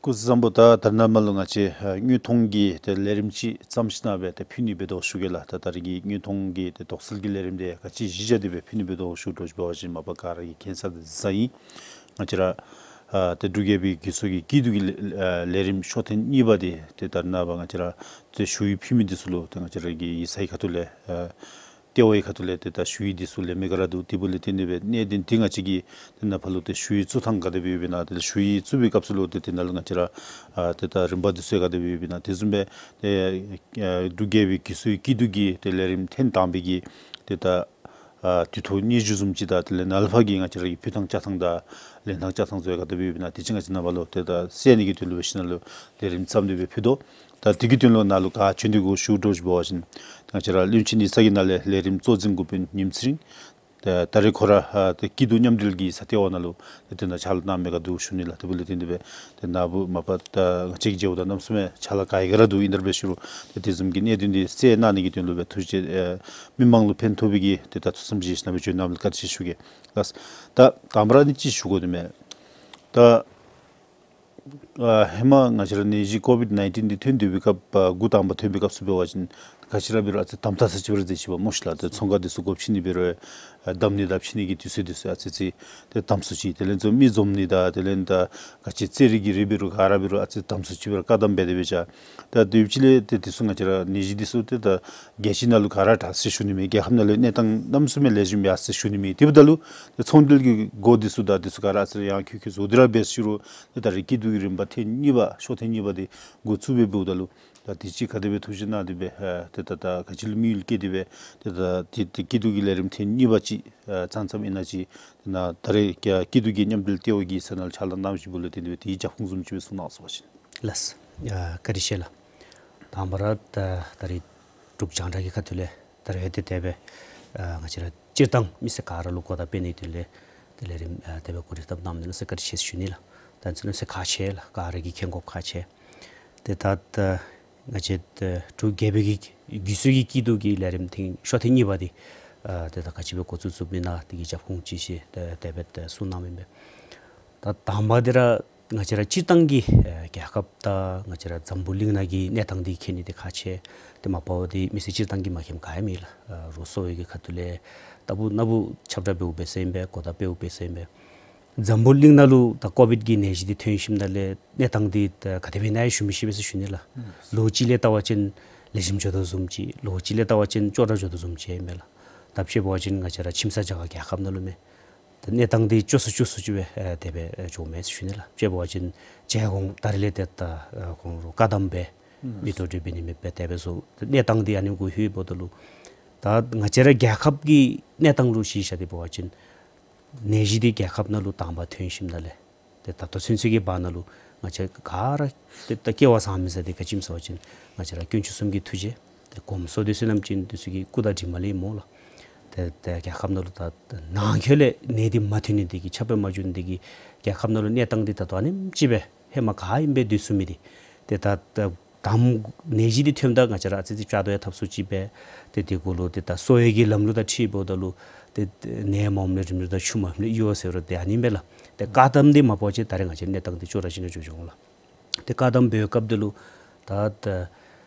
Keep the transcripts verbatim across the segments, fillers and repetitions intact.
སྐུ་གཟུགས་བཟང་པོ། ད་ད་རེས་ནངས་པ་ལུ་ང་བཅས་ཨ་དངོས་མཐོང་གི་ཏེ་ལས་རིམ་ཅིག་བརྩམས་ཞིནམ་སྦེ་ཏེ་ཕུལ་ནི་འབད་དོ་ཞུ་གེ་ལགས། ད་ད་རེས་ཀྱི་དངོས་མཐོང་གི་ཏེ་དོགས་སེལ་གྱི་ལས་རིམ་འདི་ག་ཅི་གཞི་བཞག་སྟེ་སྦེ་ཕུལ་ནི་འབད་དོ་ཞུ་དོ་ཅིག་འབད་བ་ཅིན་མ་པ་ག་ར་གིས་མཁྱེན་ས་དེ་བཟུམ་ཨིན། ང་བཅས་ར་ཨ་ཏེ་འབྲུག་རྒྱལ་པོའི་རྒུད་གསོ་གི་སྐྱིད་སྡུག་གི་ལས་ཨ་ལས་རིམ་ཤོག་ཐེངས་གཉིས་པ་འདི་ཏེ་ད་རེས་ནངས་པ་ང་བཅས་ར་ཏེ་ཞུ་ཡིག་ཕུལ་མི་འདི་ཚུ་ལུ་ཏེ་ང་བཅས་ར་གི་ཡིག་ཚང་གི་ཁ་ཐུག་ལས་ཨ་ལྟེ་བའི་ཁ་ཐུག་ལས་ཏེ་ད་ཞུ་ཡིག་འདི་ཚུ་ལེན་མི་ག་ར་འདུག། དེ་འབདཝ་ལས་བརྟེན་ཏེ་སྦེ་གནད་དོན་འདི་ང་བཅས་ཀྱིས་ཏེ་ནཱ་ཕར་ལུ་ཏེ་ཞུ་ཡིག་བཙུགས་ཐངས་ག་དེ་སྦེ་ཡོདཔ་ཨིན་ན། ཏེ་ཞུ་ཡིག་བཙུགས་པའི་སྐབས་སུ་ལུ་ཏེ་དེ་ནང་ལུ་ང་བཅས་ར་ཨ་ཏེ་ད་རིམ་པ་འདི་ཚུ་ག་དེ་སྦེ་ཡོདཔ་ཨིན་ན། དེ་བཟུམ་སྦེ་ཏེ་ཨ་འབྲུག་རྒྱལ་པོའི་རྒུད་གསོའི་སྐྱིད་སྡུག་གི་ཏེ་ལས་རིམ་ཐེངས་དང་པའི་གི་ཏེ་ད་ཨ་དུས་ཐོག་སྙན་ཞུ་བཟུམ་ཅིག་དང་དེ་ལས་ནཱ་ལས་ཕར་གྱི་ང་བཅས་ར་གི་ཕུལ་ཐངས་བཅའ་ཐངས་དང་ལེན་ཐངས་བཅའ་ཐངས་ཚུ་ག་དེ་སྦེ་ཡོདཔ་ཨིན་ན། དེ་ཅིག་ང་བཅས་ནཱ་ཕར་ལུ་ཏེ་ད་གསན་ནི་གི་དོན་ལུ་འབད་ཞིནམ་ལས་ལས་རིམ་བརྩམས་ཏེ་སྦེ་ཕུལ་དོ། ད་དེ་གི་དོན་ལུ་ནཱ་ལུ་ག་བྱོན་ཏེ་དགོ་ཞུ་དོ་ཅིག་འབད་བ་ཅིན་ང་བཅས་ར་བློན་ཆེན་ཡིག་ཚང་གི་ནང་ལས་ལས་རིམ་གཙོ་འཛིན་འགོ་དཔོན་ཉིམ་ཚེ་རིང་། ད་ད་རེས་ཁོ་ར་ཨ་ཏེ་སྐྱིད་སྡུག་མཉམ་འབྲེལ་གྱི་ས་ལྟེ་བ་ནང་ལུ་ཏེ་དེ་ནང་ཕྱག་ལཱ་གནང་མི་ག་འདུག་ཞུ་ནི་ལགས། དེ་འབདཝ་ལས་བརྟེན་ཏེ་སྦེ་ཏེ་ནཱ་བུ་མ་པ་ད་ང་བཅས་ཀྱི་མཇལཝ་ད་གནམ་མེད་ས་མེད་ཕྱག་ལཱ་ག་ཡི་ག་ར་འདུག། ཨིན་དེ་སྦེ་ཞུ་རུང་ཏེ་དེ་བཟུམ་གྱི་གནད་དོན་འདི་གསལ་གནང་ནི་གི་དོན་ལུ་སྦེ་ཐུགས་རྗེ་ཨེ་མི་མང་ལུ་ཕན་ཐོགས་པའི་གི་ཏེ་ད་ཐུགས་བསམ་བཞེས་ཞིནམ་སྦེ་བྱོན་གནང་མི་ལུ་བཀའ་དྲིན་ཆེ་ཞུ་གེ་ལགས། ད་དང་པ་ར་ཨ་ནི་ཅིག་ཞུ་དགོ་དོ་མས། ད་ཨ་ཧེ་མ་ང་བཅས་ར་ནད་གཞི་ཀོ་བིཌ་ནའིན་ཊིན་འདི་ཐོན་སྡོད་པའི་སྐབས་ཨ་འགོ་དང་པ་ཐོན་པའི་སྐབས་སུ་འབད་བ་ཅིན་ག་ཅི་ར་འབད་རུང་ཨ་ཙི་དམ་དྲག་ས་ཅིག་སྦེ་ར་མཛད་ཅི་པ་སྨོ་ཤིག་ལགས། ཏེ་ཚོང་ཁང་འདི་ཚུ་སྒོ་ཕྱེ་ནི་འབད་རུང་ཨ་བསྡམ་ནི་དང་ཕྱེ་ནི་གི་དུས་ཚོད་འདི་ཚུ་ཨ་ཙི་ཙི་ཏེ་དམ་སུ་ཅིག། དེ་ལས་ཚུར་མི་འཛོམས་ནི་དང་དེ་ལས་ད་ག་ཅི་རྩེད་རིགས་ཀྱི་རིགས་འབད་རུང་ག་ར་འབད་རུང་ཨ་ཙི་དམ་སུ་ཅིག་སྦེ་ར་བཀག་དམ་འབད་དེ་སྦེ་བཞག། ད་དེ་ཅིག་ལས་ཏེ་དེ་ཚུ་ང་བཅས་ར་ནད་གཞི་འདི་ཚུ་ཏེ་ད་རྒྱལ་སྤྱི་ནང་ལུ་ག་ར་དྲག་ཟེར་ཞུ་ནི་མེད། རྒྱལ་ཁབ་ནང་ལུ་གནས་སྟངས་གནམ་མེད་ས་མེད་ལེགས་ཤོམ་ཡོད་ཟེར་ཞུ་ནི་མེད། དེ་འབདཝ་ད་ལུ་ཏེ་ཚོང་འབྲེལ་གྱི་སྒོ་འདི་ཚུ་དང་འདི་ཚུ་ག་ར་ཨ་ཙི་ར་ཡང་ཁུག་ཁུག་བཟོ་སྟེ་ར་འབད་ཞུ་རུང་ཏེ་ད་རེས་སྐྱིད་སྡུག་གི་རིམ་པ་ཐེངས་གཉིས་པ་ཤོག་ཐེངས་གཉིས་པ་འདི་འགོ་བཙུགས་སྦེ་འབདཝ་ད་ལུ་ད་དེ་ཅིག་ག་དེ་སྦེ་ཐུགས་བཞེད་གནང་སྟེ་སྦེ་ཨ་ཏེ་ད་ད་ག་ཅི་ལུ་དམིགས་ཡུལ་བསྐྱེད་དེ་སྦེ་ཏེ་ད་ཏེ་ཏེ་སྐྱིད་སྡུག་གི་ལས་རིམ་ཐེངས་གཉིས་པ་ཅིག་ཨ་བརྩམས་བརྩམསཔ་ཨིན་ན་ཅིག། ཏེ་ནཱ་ད་རེས་ཀྱི་སྐྱིད་སྡུག་གི་མཉམ་འབྲེལ་ལྟེ་བ་གི་ས་ནང་ལུ་ཕྱག་ལཱ་གནང་བཞིན་པ་ལུ་བརྟེན་ཏེ་སྦེ་དེའི་རྒྱབ་ཁུངས་བཟུམ་ཅིག་སྦེ་གསུང་གནང་ཟེར་བ་ཅིན། ལགས། ཨ་བཀའ་དྲིན་ཆེ་ལགས། དང་པ་ར་ད་ད་རེས་འབྲུག་རྒྱང་བསྒྲགས་ཀྱི་ཁ་ཐུག་ལས་ད་རེས་ཏེ་དེ་སྦེ་ཨ་ང་བཅས་ར་སྤྱིར་བཏང་མི་སེར་ག་ར་ལུ་གོ་བརྡ་སྤེལ་ནིའི་དོན་ལས་ཏེ་ལས་རིམ་ཨ་དེ་སྦེ་གོ་སྒྲིག་འཐབ་གནང་མི་ལུ་ཟེར་བཀའ་དྲིན་ཆེ་ཟེར་ཞུ་ནི་ལགས། ད་ཚུན་ལུ་ཟེར་ཁག་ཆེ་ལགས། ག་ར་གིས་མཁྱེན་དགོཔ་ཁག་ཆེ། ཏེ་ད་ད་ང་བཅས་ད་འབྲུག་རྒྱལ་པོའི་གི་རྒུད་གསོ་གི་སྐྱིད་སྡུག་གི་ལས་རིམ་ཐེངས་ཤོག་ཐེངས་གཉིས་པ་འདི་ཨ་ཏེ་ད་ག་ཅི་སྦེ་འགོ་བཙུགས་བཙུགསཔ་ཨིན་ན་དེ་གི་རྒྱབ་ཁུངས་ཅིག་ཞུ་ཏེ་དེ་སྦེ་ཏེ་གསུང་གནངམ་ཨིན་པས། ད་དང་པ་འདི་ར་ང་བཅས་ར་སྤྱིར་བཏང་གི་ཨ་རྒྱལ་ཁབ་དང་ང་བཅས་ར་འཛམ་བུ་གླིང་ནང་གི་གནས་སྟངས་འདི་མཁྱེན་ནི་འདི་ཁག་ཆེ། ཏེ་མ་པ་འདི་མི་སེར་སྤྱིར་བཏང་གིས་མ་མཁྱེནམ་ག་ཡང་མེད་ལགས། ཨ་རོགས་གསོ་བའི་གི་ཁ་ཐུག་ལས་ལྟ་བུ་ན་བུ་ཁྱབ་བསྒྲགས་འབདཝ་འབད་ས་ཨིན་པས། གོ་བརྡ་སྤེལཝ་འབད་ས་ཨིན་པས། འཛམ་བུ་གླིང་ནང་ལུ་ད་ཀོ་བིཌ་གི་ནད་གཞི་འདི་ཐོན་ཞིནམ་ལས་གནས་སྟངས་འདི་ད་ག་དེ་སྦེ་ཨིན་ན་ཡང་ཞུ་མི་ཤེས་པས་ཟེར་ཞུ་ནི་ལགས། ལོ་གཅིག་ལས་བལྟ་བ་ཅིན་ལེགས་ཤོམ་འགྱོ་དོ་བཟུམ་ཅིག། ལོ་གཅིག་ལས་བལྟ་བ་ཅིན་ཅོག་འཐདཔ་འགྱོ་དོ་བཟུམ་ཅིག་ཨིན་མས་ལགས། ད་དཔྱེ་འབད་བ་ཅིན་ང་བཅས་ར་ཁྱིམ་ཚང་རྒྱ་གར་རྒྱལ་ཁབ་ནང་ལུ་མས། ད་གནས་སྟངས་འདི་སྐྱོ་སུ་སྐྱོ་སུ་ཅིག་སྦེ་ཨེ་དེ་སྦེ་ཨེ་འགྱོཝ་མས་ཟེར་ཞུ་ནི་ལགས། དཔྱེ་འབད་བ་ཅིན་བྱས་གོང་ད་རེས་ལས་ཏེ་ད་ཨེ་ཁོང་ར་བཀག་དམ་འབད་མི་འགྲོ་འགྲུལ་འབད་ནི་མེདཔ་སྦེ་དེ་སྦེ་སོང་། ད་གནས་སྟངས་འདི་ཨ་ནི་གུ་ལྷོད་འབདཝ་ད་ལུ་ད་ང་བཅས་ར་རྒྱལ་ཁབ་ཀྱི་གནས་སྟངས་ལུ་གཞི་བཞག་སྟེ་འབད་བ་ཅིན་ནད་གཞི་འདི་རྒྱལ་ཁབ་ནང་ལུ་དང་པ་ཐོན་ཞིནམ་ལས་ཏེ་ད་ལྟོ་ཚུན་ཚོད་ཀྱི་བར་ན་ལུ་ང་བཅས་ག་ར་ཏེ་ད་སྐལ་བ་བཟང་མི་ཟེར་འདི་ག་ཅི་སྨོ་ཟེར་བ་ཅིན་ང་བཅས་ར་དཀོན་མཆོག་གསུམ་གྱི་ཐུགས་རྗེ་ཏེ་གོངམ་སོ་དེ་ཚུ་ནམ་ཅིག་འདི་ཚུ་གི་སྐུ་དང་གྲིབ་མ་ལས་སྨོ་ལགས། ཏེ་ཏེ་རྒྱལ་ཁབ་ནང་ལུ་ད་ནང་འཁོད་ལས་ནད་འདི་མ་ཐོན་ནི་འདི་གིས་ཁྱབ་སྤེལ་མ་འགྱོ་ནི་འདི་གིས་རྒྱལ་ཁབ་ནང་ལུ་གནས་སྟངས་འདི་ད་ལྟོ་ཨ་ནེམ་ཅིག་སྦེ་ཧེ་མ་ག་ཨིནམ་སྦེ་སྡོད་ཚུགས་མི་འདི་ཏེ་ད་ད་དམ་ནད་གཞི་འདི་ཐོནམ་ད་ང་བཅས་ར་ཨ་ཙི་ཙི་བཅའ་དོ་ཡང་འཐབ་སུ་ཅིག་སྦེ་ཏེ་དེ་གུ་ལུ་ཏེ་ད་གསོ་བའི་གི་ལམ་ལུགས་དང་འཁྲིལ་འབདཝ་ད་ལུ་ཏེ་ཏེ་ནད་མ་འོངམ་ལས་རིམས་ནད་དང་ཆུ་མ་འོངམ་ལས་གཡུར་བ་ཟེར་རུང་ཏེ་ཨ་ནི་མས་ལགས། ཏེ་བཀག་དམ་འདི་མ་འབད་བ་ཅིན་ད་རེས་ང་བཅས་གནས་སྟངས་འདི་ཅོག་ར་ཅིག་ནང་འགྱོ་འགྱོཝ་ལགས། ཏེ་བཀག་དམ་འབད་བའི་སྐབས་འདི་ལུ་ད་ད་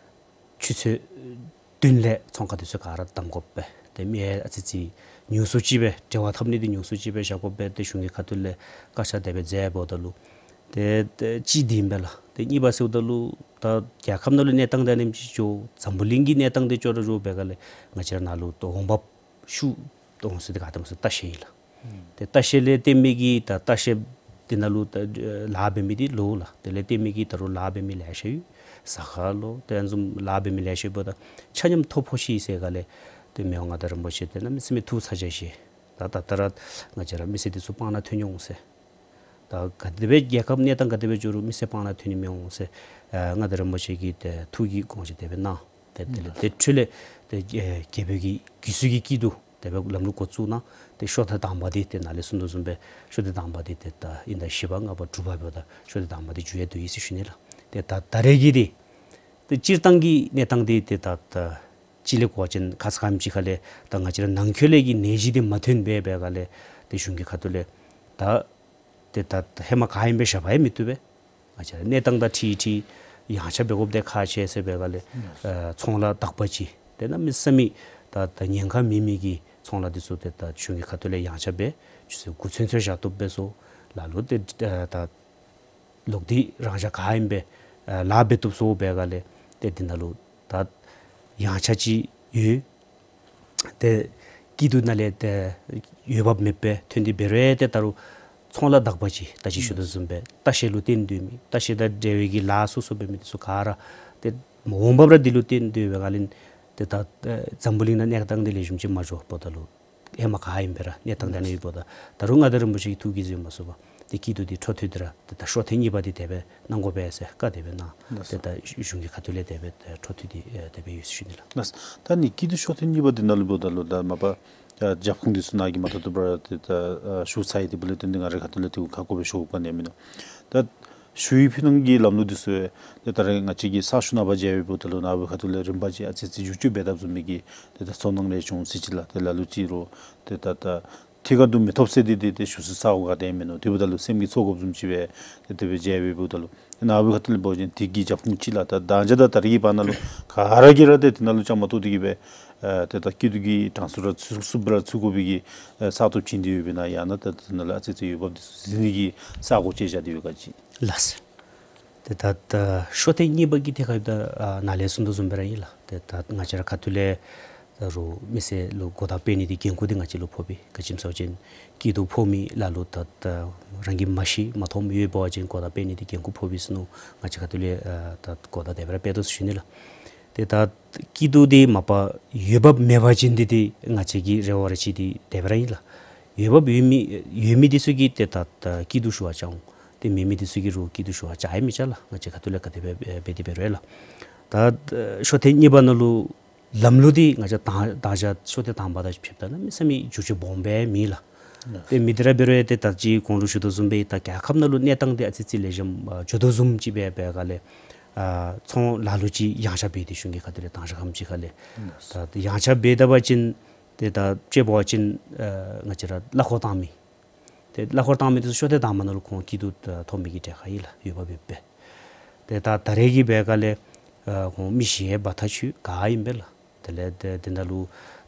ཆུ་ཚོད་བདུན་ལས་ཚོང་ཁང་འདི་ཚུ་ག་ར་བསྡམ་དགོཔ་སྦེ་ཏེ་མི་ཨ་ཙི་ཙི་ཉུང་སུ་ཅིག་སྦེ་འབྲེལ་བ་འཐབ་ནི་འདི་ཉུང་སུ་ཅིག་སྦེ་བཞག་དགོཔ་སྦེ་ཏེ་གཞུང་གི་ཁ་ཐུག་ལས་བཀའ་ཤག་དེ་སྦེ་མཛད་འབདཝ་ད་ལུ་ཏེ་ཏེ་གཅིག་འདི་ཨིན་པས་ལགས། ཏེ་གཉིས་པ་ཟེརཝ་ད་ལུ་ད་རྒྱལ་ཁབ་ནང་ལུ་གནས་སྟངས་འདི་ཨ་ནེམ་ཅིག་འགྱོ་འཛམ་བུ་གླིང་གི་གནས་སྟངས་འདི་ཅོག་ར་འགྱོ་བའི་སྒང་ལས་ང་བཅས་ར་ནཱ་ལུ་ཏེ་འོང་འབབ་ཤུགས་གཏོང་ས་འདི་ག་ཏེ་སྨོ་ཟེར་ལྟ་བཤལ་ཨིན་ལགས། ཏེ་ལྟ་བཤལ་ལས་བརྟེན་མི་གི་ད་ལྟ་བཤལ་འདི་ནང་ལུ་ད་ལཱ་འབད་མི་འདི་ལོ་ལགས། དེ་ལས་བརྟེན་མི་གི་ད་རུང་ལཱ་འབད་མི་ལེ་ཤ་ཡོད། ཟ་ཁང་ལོ་དེ་བཟུམ་ལཱ་འབད་མི་ལེ་ཤ་ཡོདཔ་ད་ཆ་མཉམ་ཐོ་ཕོག་ཅི་ཟེར་སྒང་ལས་ཏེ་མི་དབང་མངའ་བདག་རིན་པོ་ཆེ་ཏེ་གནམ་མེད་ས་མེད་ཐུགས་ཚ་གྱང་བཞེས། ད་ད་ལྟོ་ར་ང་བཅས་ར་མི་སེར་འདི་ཚུ་སྤང་ནང་ཐོན་འོང་ཟེར། ད་ག་དེ་སྦེ་རྒྱལ་ཁབ་གནས་སྟངས་ག་དེ་སྦེ་འགྱོ་རུང་མི་སེར་སྤང་ནང་ཐོན་ནི་མི་འོང་ཟེར་ཨ་མངའ་བདག་རིན་པོ་ཆེ་གིས་ཏེ་ཐུགས་ཀྱི་དགོངས་བཞེད་དེ་སྦེ་གནང་། ཏེ་དེ་ལས་ཏེ་འཕྲོ་ལས་ཏེ་ཨེ་རྒྱལ་པོའི་གི་རྒུད་གསོ་གི་སྐྱིད་སྡུག་དེ་སྦེ་ལམ་ལུགས་འགོ་བཙུགས་གནང་། ཏེ་ཤོག་ཐེངས་དང་པ་འདི་ཏེ་ནཱ་ལས་གསུངས་དོ་བཟུམ་སྦེ་ཤོག་ཐེངས་དང་པ་འདི་ཏེ་ད་དབྱིན་ཟླ་བཞི་པ་ལྔ་པ་དྲུག་པ་འབདཝ་ད་ཤོག་ཐེངས་དང་པ་འདི་མཇུག་ཡང་བསྡུ་ཡི་ཟེར་ཞུ་ནི་ལགས། ཏེ་ད་ད་རེས་ཀྱི་འདི་ཏེ་སྤྱིར་བཏང་གི་གནས་སྟངས་འདི་ཏེ་ད་ད་སྤྱི་ལས་གོ་བ་ཅིན་ཁ་ཙ་ཁ་ཉིནམ་ཅིག་ཁ་ལས་ད་ང་བཅས་ར་ནང་འཁོད་ལས་ཀྱི་ནད་གཞི་འདི་མ་ཐོན་པའི་སྦེ་སྒང་ལས་ཏེ་གཞུང་གི་ཁ་ཐུག་ལས་ད་ཏེ་ད་ཧེ་མ་ག་ཨིནམ་སྦེ་བཞག་པ་ཡང་མི་བཏུབ་པས། ང་བཅས་ར་གནས་སྟངས་དང་འཁྲིལ་འཁྲིལ་ཡངས་ཆག་འབད་དགོཔ་དེ་ཁག་ཆེ་ཟེར་འབད་ག་ལས་ཨ་ཚོང་ལཱ་དག་པ་ཅིག་ཏེ་གནམ་མེད་ས་མེད་ད་ད་ཉེན་ཁ་མེད་མི་གི་ཚོང་ལཱ་འདི་ཚུ་ཏེ་ད་གཞུང་གི་ཁ་ཐུག་ལས་ཡངས་ཆག་འབད་ཆུ་ཚོད་དགུ་ཚུན་ཚོད་བཞག་བཏུབ་འབད་སོང་། ལ་ལུ་ཏེ་ཨ་ད་ལོག་སྟེ་རང་འཇགས་ག་ཨིནམ་སྦེ་ཨ་ལཱ་འབད་བཏུབ་སོང་འབད་ག་ལས་ཏེ་འདི་ནང་ལུ་ད་ཡངས་ཆག་ཅིག་ཡོད། ཏེ་སྐྱིད་སྡུག་ནང་ལས་ཏེ་འོས་འབབ་མེདཔ་སྦེ་ཐོན་ཏེ་འབད་རུང་ཏེ་ད་རུང་ཚོང་ལཱ་དག་པ་ཅིག་ད་ཅི་ཞུ་དོ་བཟུམ་སྦེ་ལྟ་བཤལ་ལུ་བརྟེན་སྡོད་མི་ལྟ་བཤལ་དང་འབྲེལ་བའི་གི་ལཱ་སོ་སོ་འབད་མི་འདི་ཚུ་ག་ར་ཏེ་འོང་འབབ་ར་འདི་ལུ་བརྟེན་སྡོད་པའི་སྒང་ལས་ཏེ་ད་ཨ་འཛམ་བུ་གླིང་ནང་གནས་སྟངས་འདི་ལེགས་ཤོམ་ཅིག་མ་འགྱོཝ་ད་ལུ་ཧེ་མ་ག་ཨིནམ་སྦེ་ར་གནས་སྟངས་འདི་ཨ་ནི་ཡོདཔ་ད་ད་རུང་མངའ་བདག་རིན་པོ་ཆེ་གི་ཐུགས་ཀྱིས་བཟོད་མ་ཚུགས་པར་ཏེ་སྐྱིད་སྡུག་འདི་འཕྲོ་མཐུད་དེ་ར་ཏེ་ད་ཤོག་ཐེངས་གཉིས་པ་འདི་དེ་སྦེ་གནང་དགོ་པས་ཟེར་བཀའ་དེ་སྦེ་གནང་། ཏེ་ད་གཞུང་གི་ཁ་ཐུག་ལས་དེ་སྦེ་འཕྲོ་མཐུད་དེ་ཨེ་དེ་སྦེ་ཡོད་ཟེར་ཞུ་ནི་ལགས། ལགས། ད་ནི་སྐྱིད་སྡུག་ཤོག་ཐེངས་གཉིས་པ་འདི་ནང་ལུ་འབདཝ་ད་ལུ་ད་མ་པ་ཨ་རྒྱབ་ཁུངས་འདི་ཚུ་ནཱ་གིས་མ་ཐོབ་ཐོབ་པར་ཏེ་ད་ཨ་ཞུ་ཚར་ཡི། དེ་འབདཝ་ལས་བརྟེན་ཏེ་ང་རའི་ཁ་ཐུག་ལས་དེ་གུ་ཁ་སྐོང་སྦེ་ཞུ་དགོཔ་ག་ནི་ཡང་མིན་འདུག། ད་ཞུ་ཡིག་ཕུལ་གནང་གི་ལམ་ལུགས་འདི་ཚུ་ཏེ་ད་རེས་ང་བཅས་ཀྱིས་ས་ཤུལ་ནང་ཕར་མཇལ་བའི་འབདཝ་ད་ལུ་ནཱ་བུ་ཁ་ཐུག་ལས་རིམ་པ་ཅིག་ཨ་ཙི་ཙི་བསྒྱུར་བཅོས་འབད་དཔ་བཟུམ་མའི་གི་ཏེ་ད་ཚོར་སྣང་རེ་བྱུང་ཟེར་ཅི་ལགས། ཏེ་ལ་ལུ་ཅིག་རུང་ཏེ་ད་ད་ཐད་ཀར་དུ་མི་ཐོབ་ཟེར་ཏེ་ཏེ་ཏེ་ཞུ་སའི་ས་གོ་ག་ཏེ་མིན་འདུག། དེ་འབདཝ་ད་ལུ་སེམས་ཀྱིས་ཚོར་དགོཔ་བཟུམ་ཅིག་སྦེ་ཏེ་དེ་སྦེ་མཇལ་བའི་འབདཝ་ད་ལུ་ནཱ་བུ་ཁ་ཐུག་ལས་འབད་བ་ཅིན་དེ་གི་རྒྱབ་ཁུངས་ཅིག་ལགས། ད་ད་ཅི་ད་ད་རེས་ཀྱི་བར་ན་ལུ་ག་ར་གིས་ར་ཏེ་དེ་ནང་ལུ་བཅའ་མར་གཏོགས་ཏེ་གིས་སྦེ་ཨ་ཏེ་ད་སྐྱིད་སྡུག་གི་གྲངས་སུ་ར་ཚུད་ཚུད་པ་ར་ཚུད་དགོ་པའི་གི་ཨ་ས་སྟོབས་བྱིན་ཏེ་ཡོདཔ་ཨིན་ན་ཡང་ན་ད་དེ་ནང་ལུ་ཨ་ཙི་ཙི་འོས་འབབ་འདི་ཚུ་ཟིན་ནི་གི་ས་གོ་ཅིག་བཞག་སྟེ་ཡོད་ག་ཅིག། ལགས། ཏེ་ད་ད་ཤོག་ཐེངས་གཉིས་པ་གི་ཐད་ཁར་ད་ཨ་ནཱ་ལས་གསུངས་དོ་བཟུམ་སྦེ་ར་ཨིན་ལགས། ཏེ་ད་ང་བཅས་ར་ཁ་ཐུག་ལས་ད་རུང་མི་སེར་ལུ་གོ་བརྡ་སྤེལ་ནི་འདི་འགན་ཁུར་འདི་ང་བཅས་ལུ་ཕོག་པས། ག་ཅི་སྨོ་ཟེར་བ་ཅིན་སྐྱིད་སྡུག་ཕོག་མི་ལ་ལུ་ད་ད་རང་གིས་མ་ཤེས་མ་མཐོངམ་ཡོདཔ་འབད་བ་ཅིན་གོ་བརྡ་སྤེལ་ནི་འདི་འགན་ཁུར་ཕོག་པས་ཟེར་མནོ། ང་བཅས་ཁ་ཐུག་ལས་ཨ་ད་གོ་བརྡ་དེ་སྦེ་ར་སྤེལ་དོ་ཟེར་ཞུ་ནི་ལགས། ཏེ་ད་སྐྱིད་སྡུག་འདི་མ་པ་འོས་འབབ་མེད་པ་ཅིན་འདི་འདི་ང་བཅས་ཀྱི་རེ་བ་རེ་ཆེ་འདི་དེ་སྦེ་ར་ཨིན་ལགས། འོས་འབབ་ཡོད་མི་ཡོད་མི་འདི་ཚུ་གིས་ཏེ་ད་ད་སྐྱིད་སྡུག་ཞུ་བར་བཅར་འོང་། ཏེ་མེད་མི་འདི་ཚུ་གིས་རུང་སྐྱིད་སྡུག་ཞུ་བར་བཅར་ཡང་མི་བཅར་ལགས། ང་བཅས་ཁ་ཐུག་ལས་ག་དེ་སྦེ་འབད་དེ་འབད་རུང་ལགས། ད་ཤོག་ཐེངས་གཉིས་པ་ནང་ལུ་ལམ་ལུགས་འདི་ང་བཅས་ད་ད་ཅི་ཤོག་ཐེངས་དང་པ་དང་ཕྱདཔ་ད་གནམ་མེད་ས་མེད་འགྱུར་བཅོས་སྦོམ་སྦེ་མེད་ལགས། ཏེ་མེད་དེ་ར་འབད་རུང་ཏེ་ད་ཅི་གོང་ལུ་ཞུ་དོ་བཟུམ་སྦེ་ད་རྒྱལ་ཁབ་ནང་ལུ་གནས་སྟངས་འདི་ཨ་ཙི་ཙི་ལེགས་ཤོམ་ཨ་འགྱོ་དོ་བཟུམ་ཅིག་སྦེ་འབད་ག་ལས་ཨ་ཚོང་ལ་ལུ་ཅིག་ཡངས་ཆག་འབད་དེ་གཞུང་གི་ཁ་ཐུག་ལས་དང་ཞག་ཁམས་ཅིག་ཁ་ལས་ད་ཡངས་ཆག་འབད་ད་པ་ཅིན་ཏེ་ད་དཔྱེ་འབད་བ་ཅིན་ཨ་ང་བཅས་ར་གླ་འཁོར་བཏང་མི་ཏེ་གླ་འཁོར་བཏང་མི་འདི་ཚུ་ཤོག་ཐེངས་དང་པ་ནང་ལུ་ཁོང་སྐྱིད་སྡུག་ཐོབ་མི་གི་གྲལ་ཁར་ཨིན་ལགས། འོས་འབབ་ཡོདཔ་སྦེ། ཏེ་ད་ད་རེས་ཀྱི་འབད་ག་ལས་ཨ་ཁོང་མི་བཞི་ཡང་འབག་ཐག་ཆོད་ག་ཨིན་པས་ལགས། དེ་ལས་ཏེ་དེ་ནང་ལུ་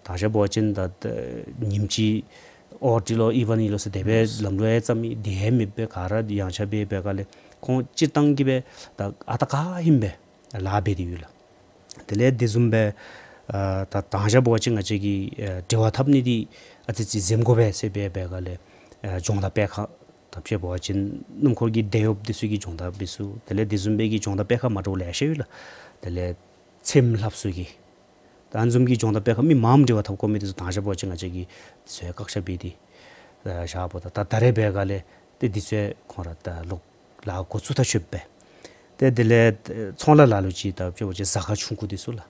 ད་ཞག་འབད་བ་ཅིན་ད་ཉིནམ་གཅིག་ཨོཌ་ཨིན་ལོ་ཨི་ཝན་ཨིན་ལོ་ཟེར་དེ་སྦེ་ལམ་ལུགས་ཡང་བརྩམས་མི་དེ་ཡང་མེདཔ་སྦེ་ག་ར་ཡངས་ཆག་འབད་འབད་ག་ལས་ཁོང་སྤྱིར་བཏང་གི་སྦེ་ད་ཨ་རྟག་ག་ཨིནམ་སྦེ་ལཱ་འབད་དེ་ཡོད་ལགས། དེ་ལས་དེ་བཟུམ་སྦེ་ཨ་ད་ད་ཞག་འབད་བ་ཅིན་ང་བཅས་ཀྱིས་ཨ་འབྲེལ་བ་འཐབ་ནི་འདི་ཨ་ཙི་ཙི་འཛེམ་དགོ་པས་ཟེར་འབད་འབད་ག་ལས་ཨ་སྦྱོང་བརྡར་སྤེལ་ཁང་ད་དཔྱེ་འབད་བ་ཅིན་སྣུམ་འཁོར་གྱི་དེད་གཡོགཔ་འདི་ཚུ་གི་སྦྱོང་བརྡར་འབད་ཚུགས། དེ་ལས་དེ་བཟུམ་སྦེ་གི་སྦྱོང་བརྡར་སྤེལ་ཁང་མ་འདྲཝ་ལེ་ཤ་ཡོད་ལགས། དེ་ལས་ཚེམ་ལྷབ་ས་གི་ད་ཨ་ནི་བཟུམ་གྱི་སྦྱོང་བརྡར་སྤེལ་ཁང་མི་མངམ་འབྲེལ་བ་འཐབ་དགོ་མི་འདི་ཚུ་ད་ཞག་འབད་བ་ཅིན་ང་བཅས་ཀྱིས་དེ་ཚུ་ཡང་བཀག་ཆ་འབད་དེ་ཨ་བཞགཔ་ད་ད་ད་རེས་འབད་ག་ལས་ཏེ་འདི་ཚུ་ཁོང་ར་ད་ལོག་ལཱ་འགོ་བཙུགས་ཐག་ཆོད་པས། ཏེ་དེ་ལས་ཚོང་ལཱ་ལ་ལུ་ཅིག་ད་དཔྱེ་འབད་བ་ཅིན་ཟ་ཁང་ཆུང་ཀུ་འདི་ཚུ་ལགས།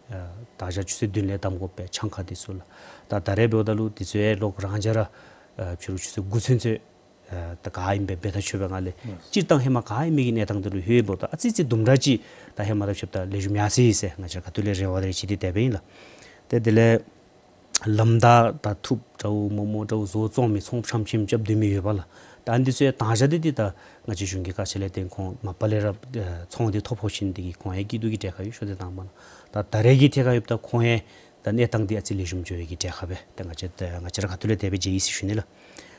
ཨ་ད་ཞག་ཆུ་ཚོད་བདུན་ལས་བསྡམ་དགོ་པས་ཆང་ཁང་འདི་ཚུ་ལགས། ད་ད་རེས་འབདཝ་ད་ལུ་འདི་ཚུ་ཡང་ལོག་རང་འཇགས་ར་ཨ་ཕྱི་རུ་ཆུ་ཚོད་དགུ་ཚུན་ཚོད་ཨ་ད་ག་ཨིནམ་སྦེ་འབད་ཐག་ཆོད་པའི་སྒང་ལས་སྤྱིར་བཏང་ཧེ་མ་ག་ཨིན་མི་གི་གནས་སྟངས་འདི་ལུ་ལྷོད་འབདཝ་ད་ཨ་ཙི་ཙི་དུམ་གྲ་ཅིག་ད་ཧེ་མ་དང་ཕྱདཔ་ད་ལེགས་ཤོམ་ཡར་སོ་ཡི་ཟེར་ང་བཅས་ཁ་ཐུག་ལས་རེ་བ་རེ་ཆེ་འདི་དེ་སྦེ་ཨིན་ལགས། ཏེ་དེ་ལས་ལམ་བདའ་ད་ཐུགཔ་འདྲཝ་མོག་མོག་འདྲཝ་བཟོ་བཙོང་མི་ཚོང་ཁྱིམ་ཁྱིམ་རྐྱབ་སྡོད་མི་ཡོདཔ་ལགས། ད་ཨ་ནི་འདི་ཚུ་ཡང་ད་ཞག་འདི་འདི་ད་ང་བཅས་གཞུང་གི་བཀའ་ཆད་ལས་བརྟེན་ཁོང་མ་པ་ལས་ར་ཨ་ཚོང་འདི་ཐོ་ཕོག་ཞིནམ་འདི་གིས་ཁོང་ཡང་སྐྱིད་སྡུག་གི་གྲལ་ཁར་ཡོད། ཤོག་ཐེངས་དང་པ་ནང་ད་ད་རེས་ཀྱི་ཐད་ཁར་ཡོདཔ་ད་ཁོང་ཡང་ད་གནས་སྟངས་འདི་ཨ་ཙི་ལེགས་ཤོམ་འགྱོ་བའི་གི་གྲལ་ཁར་སྦེ་ད་ང་བཅས་ད་ང་བཅས་ར་ཁ་ཐུག་ལས་དེ་སྦེ་མཇལ་ཡི་ཟེར་ཞུ་ནི་ལགས།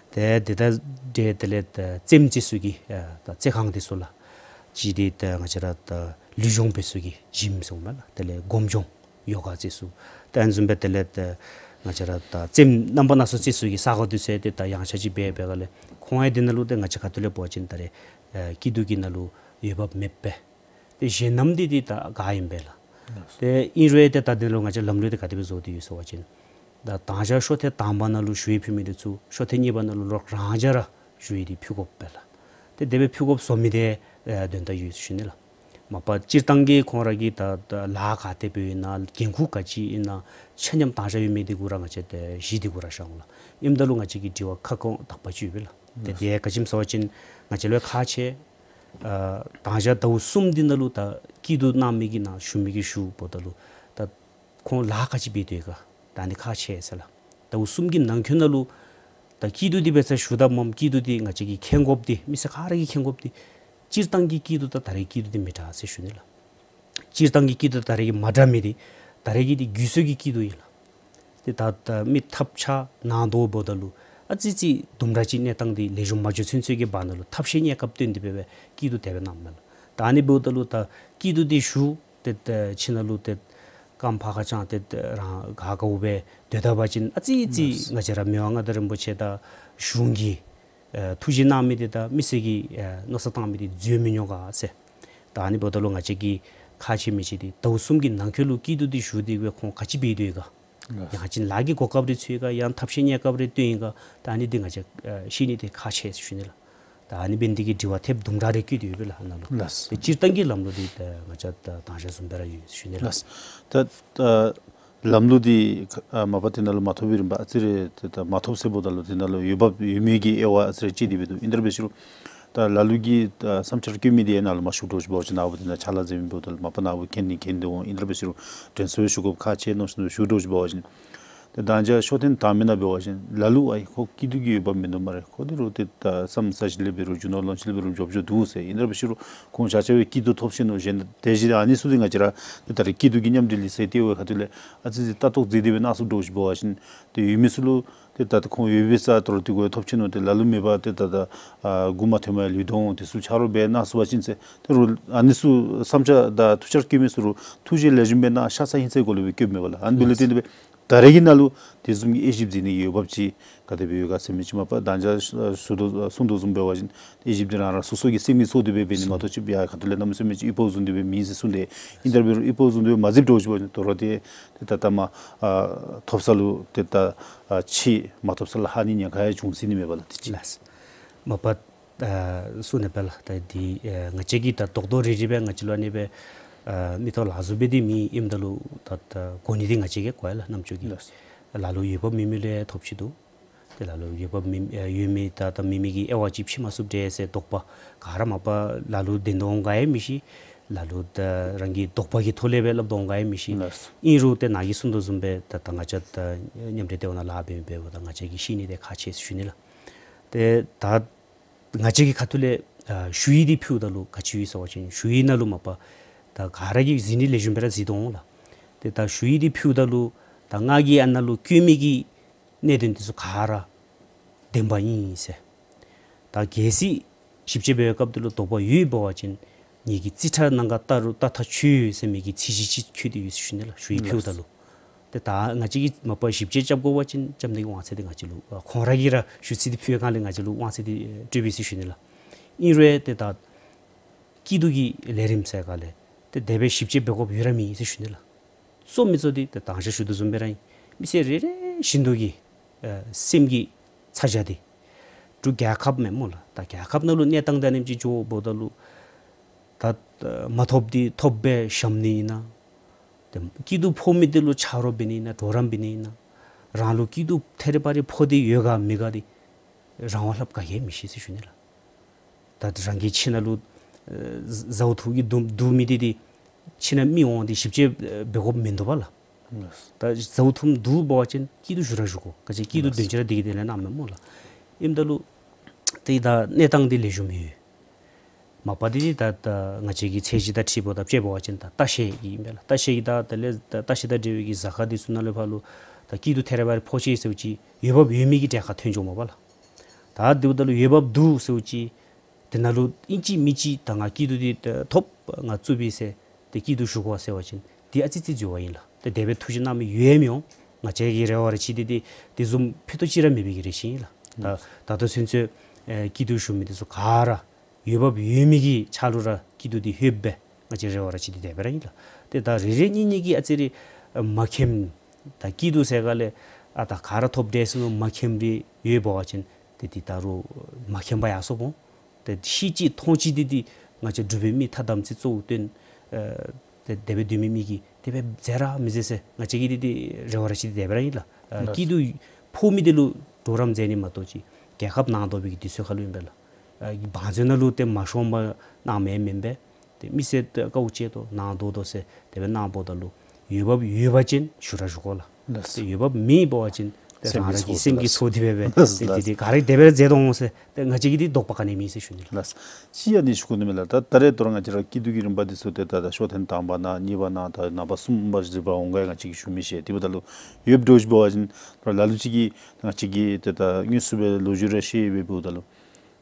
ཏེ་དེ་དང་འབྲེལ་དེ་ལས་ད་རྩེདམོ་རྩེ་ས་གི་ཨ་ད་རྩེད་ཁང་འདི་ཚུ་ལགས། གཅིག་འདི་ད་ང་བཅས་ར་ད་ལུས་སྦྱོང་འབད་ས་གི་ཇིམ་ཟེར་མས་ལགས། དེ་ལས་སྒོམ་སྦྱོང་ཡོ་ག་རྩེ་ས། ད་ཨ་ནི་བཟུམ་སྦེ་དེ་ལས་ད་ང་བཅས་ར་ད་རྩེདམོ་རྣམ་པ་སྣ་ཚོགས་རྩེ་ས་གི་ས་གོ་འདི་ཚུ་ཡང་ཏེ་ད་ཡངས་ཆག་ཅིག་འབད་འབད་ག་ལས་ཁོང་ཡང་འདི་ནང་ལུ་ཏེ་ང་བཅས་ཁ་ཐུག་ལས་འབད་བ་ཅིན་ད་རེས་ཨ་སྐྱིད་སྡུག་གི་ནང་ལུ་འོས་འབབ་མེདཔ་སྦེ། ཏེ་གཞན་མཉམ་འདི་འདི་ད་ག་ཨིནམ་སྦེ་ལགས། ཏེ་ཨིན་རུང་ཏེ་ད་འདི་ལུ་ང་བཅས་ལམ་ལུགས་འདི་ག་དེ་སྦེ་བཟོ་སྟེ་ཡོད་ཟེར་བ་ཅིན་ད་ད་ཞག་ཤོག་ཐེངས་དང་པ་ནང་ལུ་ཞུ་ཡིག་ཕུལ་མི་འདི་ཚུ་ཤོག་ཐེངས་གཉིས་པ་ནང་ལུ་ལོག་རང་འཇགས་ར་ཞུ་ཡིག་འདི་ཕུལ་དགོཔ་སྦེ་ལགས། ཏེ་དེ་སྦེ་ཕུལ་དགོཔ་བཟོ་མི་འདི་ཨེ་དོན་དག་ཡོད་ཟེར་ཞུ་ནི་ལགས། མ་པ་སྤྱིར་བཏང་གི་ཁོང་ར་གི་ད་ད་ལཱ་ག་དེ་སྦེ་ཨིན་ན་འགན་ཁུར་ག་ཅི་ཨིན་ན་ཆ་མཉམ་ད་ཞག་ཡོད་མི་འདི་གུ་ར་ང་བཅས་ཏེ་གཞི་འདི་གུ་ར་བཞག་འོང་ལགས། ཨིནམ་ད་ལུ་ང་བཅས་ཀྱི་དྲི་བ་ཁ་སྐོང་དག་པ་ཅིག་ཡོད་པས་ལགས། ཏེ་དེ་ག་ཅི་སྨོ་ཟེར་བ་ཅིན་ང་བཅས་ལུ་ཁག་ཆེ་ཨ་ད་ཞག་ཟླཝ་གསུམ་འདི་ནང་ལུ་ད་སྐྱིད་སྡུག་གནང་མི་གི་ནང་ཞུ་མི་གི་ཞུ་འབདཝ་ད་ལུ་ད་ཁོང་ལཱ་ག་ཅི་འབད་དོ་ཡོད་ག་ད་འདི་ཁག་ཆེ་ཟེར་ལགས། ཟླཝ་གསུམ་གྱི་ནང་འཁོད་ནང་ལུ་ད་སྐྱིད་སྡུག་འདི་འབད་སར་ཞུ་དཔ་མས། སྐྱིད་སྡུག་འདི་ང་བཅས་ཀྱིས་མཁྱེན་དགོཔ་འདི་མི་སེར་ག་ར་གིས་མཁྱེན་དགོཔ་འདི་ སྤྱིར་བཏང་གི་སྐྱིད་སྡུག་དང་ད་རེས་སྐྱིད་སྡུག་འདི་མི་འདྲ་ཟེར་ཞུ་ནི་ལགས། སྤྱིར་བཏང་གི་སྐྱིད་སྡུག་དང་ད་རེས་ཀྱི་མ་འདྲ་མི་འདི་ད་རེས་ཀྱི་འདི་རྒུད་གསོ་གི་སྐྱིད་སྡུག་ཨིན་ལགས། ཏེ་ད་ད་མི་ཐབས་ཆག་ནང་དོག་འབདཝ་ད་ལུ་ཨ་ཙི་ཅིག་དུམ་གྲ་ཅིག་གནས་སྟངས་འདི་ལེགས་ཤོམ་མ་འགྱོ་ཚུན་ཚོད་ཀྱི་བར་ན་ལུ་ཐབས་ཤེས་གནས་སྐབས་བཏོན་ཏེ་འབད་བའི་སྐྱིད་སྡུག་དེ་སྦེ་གནངམ་མས་ལགས། ད་ཨ་ནི་འབདཝ་ད་ལུ་ད་སྐྱིད་སྡུག་འདི་ཞུ་ཏེ་ད་ཁྱིམ་ནང་ལུ་ཏེ་རྐངམ་ཕར་ཁ་བརྐྱངས་ཏེ་རང་ག་དགའཝ་སྦེ་སྡོད་ད་པ་ཅིན་ཨ་ཙི་ཅིག་ལགས། ང་བཅས་ར་མི་དབང་མངའ་བདག་རིན་པོ་ཆེ་དང་གཞུང་གིས་ཨ་ཐུགས་རྗེ་གནང་མི་འདི་དང་མི་སེར་གྱིས་ཨ་མནོ་བསམ་བཏང་མི་འདི་འཛོལ་མི་འོང་ག་ཟེར། ད་ཨ་ནི་འབདཝ་ད་ལུ་ང་བཅས་ཀྱིས་ཁག་ཆེ་མི་ཆེ་འདི་ཟླཝ་གསུམ་གྱི་ནང་འཁོད་ལུ་སྐྱིད་སྡུག་འདི་ཞུ་སྟེ་གིས་ཁོང་ག་ཅི་འབད་དོ་ཡོད་ག། ཡང་ཅིན་ལཱ་གི་གོ་སྐབས་རེ་འཚོལ་ག་ཡང་ཐབས་ཤེས་གནས་སྐབས་རེ་བཏོན་ཡི་ག། ད་ཨ་ནི་འདི་ང་བཅས་ཨ་ཤེས་ནི་འདི་ཁག་ཆེ་ཟེར་ཞུ་ནི་ལགས། ད་ཨ་ནི་འབད་ནི་འདི་གིས་དྲི་བ་ཐེབས་དུམ་གྲ་རེ་བཀོད་དེ་ཡོད་པས་ལགས་ཨ་ནཱ་ལུ། ལགས། ཏེ་སྤྱིར་བཏང་གི་ལམ་ལུགས་འདི་ད་ང་བཅས་ད་དང་ཞག་བཟུམ་སྦེ་ར་ཡོད་ཟེར་ཞུ་ནི་ལགས། ལགས། ད་ད་ལམ་ལུགས་འདི་ཨ་མ་པ་དེ་ནང་ལུ་མ་ཐོབ་པའི་རིམ་པ་ཨ་ཙི་རེ་ཏེ་ད་མ་ཐོབ་ཟེརཝ་ད་ལུ་དེ་ནང་ལུ་འོས་འབབ་ཡོད་མེད་ཀྱི་དབྱེ་བ་ཨ་ཙི་རེ་ཕྱེ་སྟེ་འབད་དོ། ཨིན་ཏེ་ར་འབད་ཞུ་རུང་ད་ལ་ལུ་གིས་ད་བསམ་འཆར་བཀོད་མི་འདི་ནཱ་ལུ་མ་ཞུ་འགྱོ་ཅི་འབད་བ་ཅིན་ནཱ་བུ་དེ་ནང་ཕྱག་ལཱ་མཛད་མི་འབདཝ་ད་ལུ་མ་པ་ནཱ་བུ་མཁྱེན་ནི་མཁྱེན་དོ་འོང་། ཨིན་ཏེ་ར་འབད་ཞུ་རུང་དྲན་གསོ་ཞུ་དགོཔ་ཁག་ཆེ་མནོ་ཞིནམ་ཞུ་འགྱོ་ཅི་འབད་བ་ཅིན་ཏེ་ད་ཅི་ཤོ་ཐེངས་དང་མེན་ན་འབད་བ་ཅིན་ལ་ལུ་ཨའི་ཁོ་སྐྱིད་སྡུག་གི་འོས་འབབ་མིན་འདུག་སྨ་རེ། ཁོ་འདི་རུང་ཏེ་ད་བསམ་ས་ཅིག་ལས་འབད་རུང་རྒྱུ་ནོར་ལོངས་སྤྱོད་ལས་འབད་རུང་འབྱོར་བ་འབྱོར་འདུག་ཟེར། ཨིན་ཏེ་ར་འབད་ཞུ་རུང་ཁོང་ཆ་ཁྱབ་སྦེ་སྐྱིད་སྡུག་ཐོབ་ཅི་ནུག་གཞན་དེ་བཞིན་ཨ་ནི་ཚུ་འདི་ང་བཅས་ར་ཏེ་ད་རེས་སྐྱིད་སྡུག་གི་མཉམ་འབྲེལ་ལི་ཟེར་ཏེ་འབད་བའི་ཁ་ཐུག་ལས་ཨ་ཙི་ཅིག་ལྟ་རྟོག་མཛད་དེ་སྦེ་གནང་ཚུགས་འགྱོ་ཅི་འབད་བ་ཅིན་ཏེ་ཡོད་མི་ཚུ་ལུ་ཏེ་ད་ཁོང་ཡོད་པའི་ས་ཐོག་ལུ་ཏེ་གོ་ཐོབ་ཅི་ནུག། ཏེ་ལ་ལུ་མེད་པར་ཏེ་ད་ད་ཨ་མགུ་མ་ཐོན་པར་ལུས་དོ་འོང་། དེ་ཚུ་ཆ་རོགས་འབད་གནང་ཚུགས་པ་ཅིན་ཟེར། ཏེ་རུང་ཨ་ནི་ཚུ་བསམ་འཆར་དང་ཐུགས་འཆར་བཀོད་མི་ཚུ་རུང་ཐུགས་རྗེ་ལེགས་ཤོམ་སྦེ་གནང་ཤ་ཚ་ཧིང་ཚད་གུ་ལུ་སྦེ་བཀོདཔ་མས་པ་ལགས། ཨ་ནི་འབདཝ་ལས་བརྟེན་ཏེ་སྦེ་ད་རེས་ཀྱི་ནང་ལུ་དེ་བཟུམ་གྱི་དབྱེ་ཞིབ་མཛད་ནི་གི་འོས་འབབ་ཅིག་ག་དེ་སྦེ་ཡོད་ག་ཟེར་མི་ཅིག་མ་པ་ད་ཅི་ཞུ་དོ་གསུང་དོ་བཟུམ་འབད་བ་ཅིན་དབྱེ་ཞིབ་འདི་རང་རང་སོ་སོ་གི་སེམས་ཀྱིས་ཚོར་ཏེ་སྦེ་འབད་ནི་མ་གཏོགས་ཅིག་ཡར་ཁ་ཐུག་ལས་གནམ་མེད་ས་མེད་ཅིག་ཨི་པོ་བཟུམ་དེ་སྦེ་མེད་ཟེར་གསུངས་ཏེ། ཨིན་ཏེ་ར་འབད་རུང་ཨི་པོ་བཟུམ་དེ་སྦེ་མ་མཛདཔ་འགྱོ་ཅི་འབད་ད་རུང་ཏེ་ཏེ་ད་ལྟ་མ་ཨ་ཐོབ་ས་ལུ་ཏེ་ད་ཨ་ཕྱེད་མ་ཐོབ་ས་ལུ་ཧ་ནི་ཉེན་ཁ་ཡང་བྱུང་སྲིད་ནི་མས་པ་ལགས། ཏེ་ཅིག་ལགས། མ་པ་ཨ་གསུང་ནི་པ་ལགས། ད་འདི་ཨ་ང་བཅས་ཀྱིས་ད་རྡོག་རྡོག་རིལ་རིལ་སྦེ་ང་བཅས་ལུ་ཨ་ནི་སྦེ་ཨ་མིག་ཏོ་ལག་བཟོ་སྦེ་འདི་མེད། ཨིནམ་ད་ལུ་ད་ད་གོ་ནི་འདི་ང་བཅས་ཀྱིས་གོ་ཡི་ལགས། རྣམ་ཅོ་གིས། ལགས། ལ་ལུ་འོས་འབབ་མེད་མི་ལས་ཐོབ་ཅི་འདུག། ཏེ་ལ་ལུ་འོས་འབབ་མེད་ཨ་ཡོད་མི་དང་ད་མེད་མི་གི་དབྱེ་བ་ཅིག་ཕྱེ་མ་ཚུགསཔ་འདྲས་ཟེར་དོགས་པ་ག་ར་མ་པ་ལ་ལུ་བདེན་དོ་འོང་ག་ཡང་མི་ཤེས། ལ་ལུ་ད་རང་གི་དོགས་པ་གི་ཐོག་ལས་སྦེ་སླབ་དོ་འོང་ག་ཡང་མི་ཤེས། ལགས། ཨིན་རུང་ཏེ་ནཱ་གིས་གསུང་དོ་བཟུམ་སྦེ་ད་ད་ང་བཅས་ད་མཉམ་འབྲེལ་ལྟེ་བ་ནང་ལཱ་འབད་འབདཝ་ད་ང་བཅས་ཀྱིས་ཤེས་ནི་འདི་ཁག་ཆེ་ཟེར་ཞུ་ནི་ལགས། ཏེ་ད་ང་བཅས་ཀྱི་ཁ་ཐུག་ལས་ཨ་ཞུ་ཡིག་འདི་ཕུལཝ་ད་ལུ་ག་ཅི་ཡོད་ཟེར་བ་ཅིན་ཞུ་ཡིག་ནང་ལུ་མ་པ་ད་ག་ར་གིས་གཟིགས་ནི་ལེགས་ཤོམ་སྦེ་ར་གཟིགས་དོ་འོང་ལགས། ཏེ་ད་ཞུ་ཡིག་འདི་ཕུལཝ་ད་ལུ་ད་ང་གིས་ཨ་ནཱ་ལུ་བཀོད་མི་གི་གནད་དོན་འདི་ཚུ་ག་ར་བདེན་པ་ཨིན་ཟེར། ད་གལ་སྲིད་ཞིབ་དཔྱད་འབད་བའི་སྐབས་འདི་ལུ་དོགས་པ་ཡོད་པ་ཅིན་ངེ་གི་རྩིས་ཁྲ་ནང་ག་བལྟ་རུང་བལྟ་ཐག་ཆོད་ཟེར་མི་གི་ཚིག་གཞི་ཅིག་བཀོད་དེ་ཡོད་ཟེར་ཞུ་ནི་ལགས། ཞུ་ཡིག་ཕུལཝ་ད་ལུ། ཏེ་ད་ང་བཅས་ཀྱིས་མ་པ་ཞིབ་དཔྱད་རྐྱབ་དགོ་པ་ཅིན་རྐྱབ་ནི་གི་དབང་ཚད་འདི་ང་བཅས་ལུ་ཨ་ཁོང་ར་གིས་ར་ཞུ་ཚིག་འདི་ཕུལ་བའི་སྒང་ལས་ང་བཅས་ལུ་དབང་ཚད་འདི་ཨེ་སྤྲོད་པས་ཟེར་ཞུ་ནི་ལགས། ཨིན་རུང་ཏེ་ད་སྐྱིད་སྡུག་གི་ལས་རིམ་ཟེར་སྒང་ལས་ཏེ་དེ་སྦེ་ཞིབ་དཔྱད་འབད་དགོཔ་ཡོད་ར་མེད་ཟེར་ཞུ་ནི་ལགས། གཙོ་མི་གཙོ་འདི་ད་དང་ཞག་ཞུ་དོ་བཟུམ་སྦེ་ར་ཨིན། མི་སེར་རེ་རེ་བཞིན་དུ་གི་ཨ་སེམས་ཀྱི་ཚ་གྱང་འདི་འབྲུག་རྒྱལ་ཁབ་མེན་སྨོ་ལགས། ད་རྒྱལ་ཁབ་ནང་ལུ་གནས་སྟངས་འདི་ཨ་ནེམ་ཅིག་འགྱོཝ་ད་ལུ་ད་ཨ་མ་ཐོབ་འདི་ཐོབ་སྦེ་བཞམ་ནི་ཨིན་ན། ཏེ་སྐྱིད་སྡུག་ཕོག་མི་འདི་ལུ་ཆ་རོགས་འབད་ནི་ཨིན་ན་གྲོགས་རམ་འབད་ནི་ཨིན་ན། རང་ལུ་སྐྱིད་སྡུག་ཐད་རི་བ་རི་ཕོག་སྟེ་ཡོད་ག་མེད་ག་འདི་རང་དབང་སླབ་ག་གིས་མི་ཤེས་ཟེར་ཞུ་ནི་ལགས། ད་རང་གི་ཁྱིམ་ནང་ལུ་ཨ་ཟཝ་ཐུམ་གྱིས་བསྡུ་བསྡུ་མི་འདི་འདི་ཁྱིམ་ནང་མི་འོང་སྟེ་ཞིབ་དཔྱད་ཨ་འབད་དགོཔ་མིན་འདུག་པ་ལགས། ད་ཟཝ་ཐུམ་བསྡུ་འབད་བ་ཅིན་སྐྱིད་སྡུག་ཞུ་ར་ཞུ་དགོ། ག་ཅི་སྐྱིད་སྡུག་དོན་ཅིག་ར་འདི་གིས་དེ་ལས་གནམ་མེད་སྨོ་ལགས། ཨིནམ་ད་ལུ་ཏེ་ད་གནས་སྟངས་འདི་ལེགས་ཤོམ་ཡོད། མ་པ་འདི་འདི་ད་ད་ང་བཅས་ཀྱི་ཚད་གཞི་དང་འཁྲིལ་འབདཝ་ད་དཔྱེ་འབད་བ་ཅིན་ད་ལྟ་བཤལ་གྱི་ཨིན་པས་ལགས། ལྟ་བཤལ་གྱི་ད་ད་ལས་ད་ལྟ་བཤལ་དང་འབྲེལ་བའི་གི་ཟ་ཁང་འདི་ཚུ་ནང་ལས་ཕར་ལུ་ད་སྐྱིད་སྡུག་ཐད་རི་བ་རི་ཕོག་ཅི་ཟེརཝ་ཅིག་འོས་འབབ་ཡོད་མི་གི་གྲལ་ཁར་ཐོན་འགྱོཝ་མས་པ་ལགས། ད་དེ་འབདཝ་ད་ལུ་འོས་འབབ་འདུག་ཟེརཝ་ཅིག་དེ་ནང་ལུ་ཨིན་ཅི་མིན་ཅི་ད་ང་སྐྱིད་སྡུག་འདི་ཐོབ་ང་བཙུགས་པས་ཟེར་ཏེ་སྐྱིད་སྡུག་ཞུ་དགོ་ཟེར་བ་ཅིན་འདི་ཨ་ཙི་ཙི་འཛོལ་བ་ཨིན་ལགས། ཏེ་དེ་སྦེ་ཐུགས་བཞེད་གནང་མི་ཡོད་མི་འོང་། ང་བཅས་ཀྱི་རེ་བ་ར་ཅིག་འདི་འདི་དེ་བཟུམ་ཕུད་རྡོག་གཅིག་ར་མེད་པའི་གི་རེ་ཆེ་ཨིན་ལགས། ད་ད་ལྟོ་ཚུན་ཚོད་ཨེ་སྐྱིད་སྡུག་ཞུ་མི་འདི་ཚུ་ག་ར་འོས་འབབ་ཡོད་མི་གི་ཕྱག་ལུ་ར་སྐྱིད་སྡུག་འདི་ལྷོདཔ་སྦེ་ང་བཅས་རེ་བ་ར་ཅིག་འདི་དེ་སྦེ་ར་ཨིན་ལགས། ཏེ་ད་རེ་རེ་གཉིས་གཉིས་ཀྱིས་ཨ་ཙི་རེ་ཨ་མ་མཁྱེནམ་ད་སྐྱིད་སྡུག་ཟེར་སྒང་ལས་ཨ་ད་ག་ར་ཐོབ་འདྲས་ཟེར་མནོ་མ་མཁྱེནམ་རེ་ཡོད་འབད་བ་ཅིན་ཏེ་འདི་ད་རུང་མ་མཁྱེན་པར་ཡར་སོང་འོང་། ཏེ་ཤེས་ཅི་མཐོང་ཅི་འདི་འདི་ང་བཅས་འབྲུག་པའི་མི་ཐ་དམ་ཚིག་གཙོ་བོ་བཏོན་ཨ་ཏེ་དེ་སྦེ་སྡོད་མི་མི་གིས་དེ་སྦེ་མཛད་ར་མི་མཛད་ཟེར་ང་བཅས་ཀྱི་འདི་འདི་རེ་བ་ར་ཅིག་འདི་དེ་སྦེ་ར་ཨིན་ལགས། ཨ་ལགས། སྐྱིད་སྡུག་ཕོག་མི་འདི་ལུ་གྲོགས་རམ་མཛད་ནི་མ་གཏོགས་ཅིག་རྒྱལ་ཁབ་ནང་དོག་པའི་གི་དུས་ཚོད་ཁར་ལུ་ཨིན་པས་ལགས། ཨ་བང་མཛོད་ནང་ལུ་ཏེ་མ་ཤོང་པར་གནང་མི་མེན་པས། ཏེ་མི་སེར་ཏེ་དཀའཝ་སྤྱད་དོ་ནང་དོག་དོ་ཟེར་དེ་སྦེ་གནང་འབདཝ་ད་ལུ་འོས་འབབ་ཡོད་པ་ཅིན་ཞུ་ར་ཞུ་དགོ་ལགས། ལགས། ཏེ་འོས་འབབ་མེད་པ་ཅིན་ ཏེ་རང་རང་གི་སེམས་ཀྱི་ཚོགས་འདི་སྦེ་སྦེ་ཏེ་འདི་འདི་ག་རེ་དེ་སྦེ་ར་མཛད་དོ་འོང་ཟེར། ཏེ་ང་བཅས་ཀྱིས་འདི་དོགས་པ་ག་ནི་མེད་ཟེར་ཞུ་ནི་ལགས། ལགས། ཅིག་ཡང་ནི་ཞུ་དགོ་ནི་མས་ལགས། ད་ད་རེས་དོ་རུང་ང་བཅས་ར་སྐྱིད་སྡུག་གི་རིམ་པ་འདི་ཚུ་ཏེ་ད་ད་ཤོ་ཐེངས་དང་པ་ནང་གཉིས་པ་ནང་ད་ནང་པ་གསུམ་པ་བཞི་པ་འོང་ག་ང་བཅས་ཀྱིས་ཞུ་མི་ཤེས། དེ་འབདཝ་ད་ལུ་ཡོདཔ་འདྲཝ་ཅིག་འབད་བ་ཅིན་ལ་ལུ་ཅིག་གིས་ང་བཅས་ཀྱིས་ཏེ་ད་དངོས་སུ་སྦེ་ལོ་རྒྱུས་ར་བཤད་སྦེ་འབདཝ་ད་ལུ་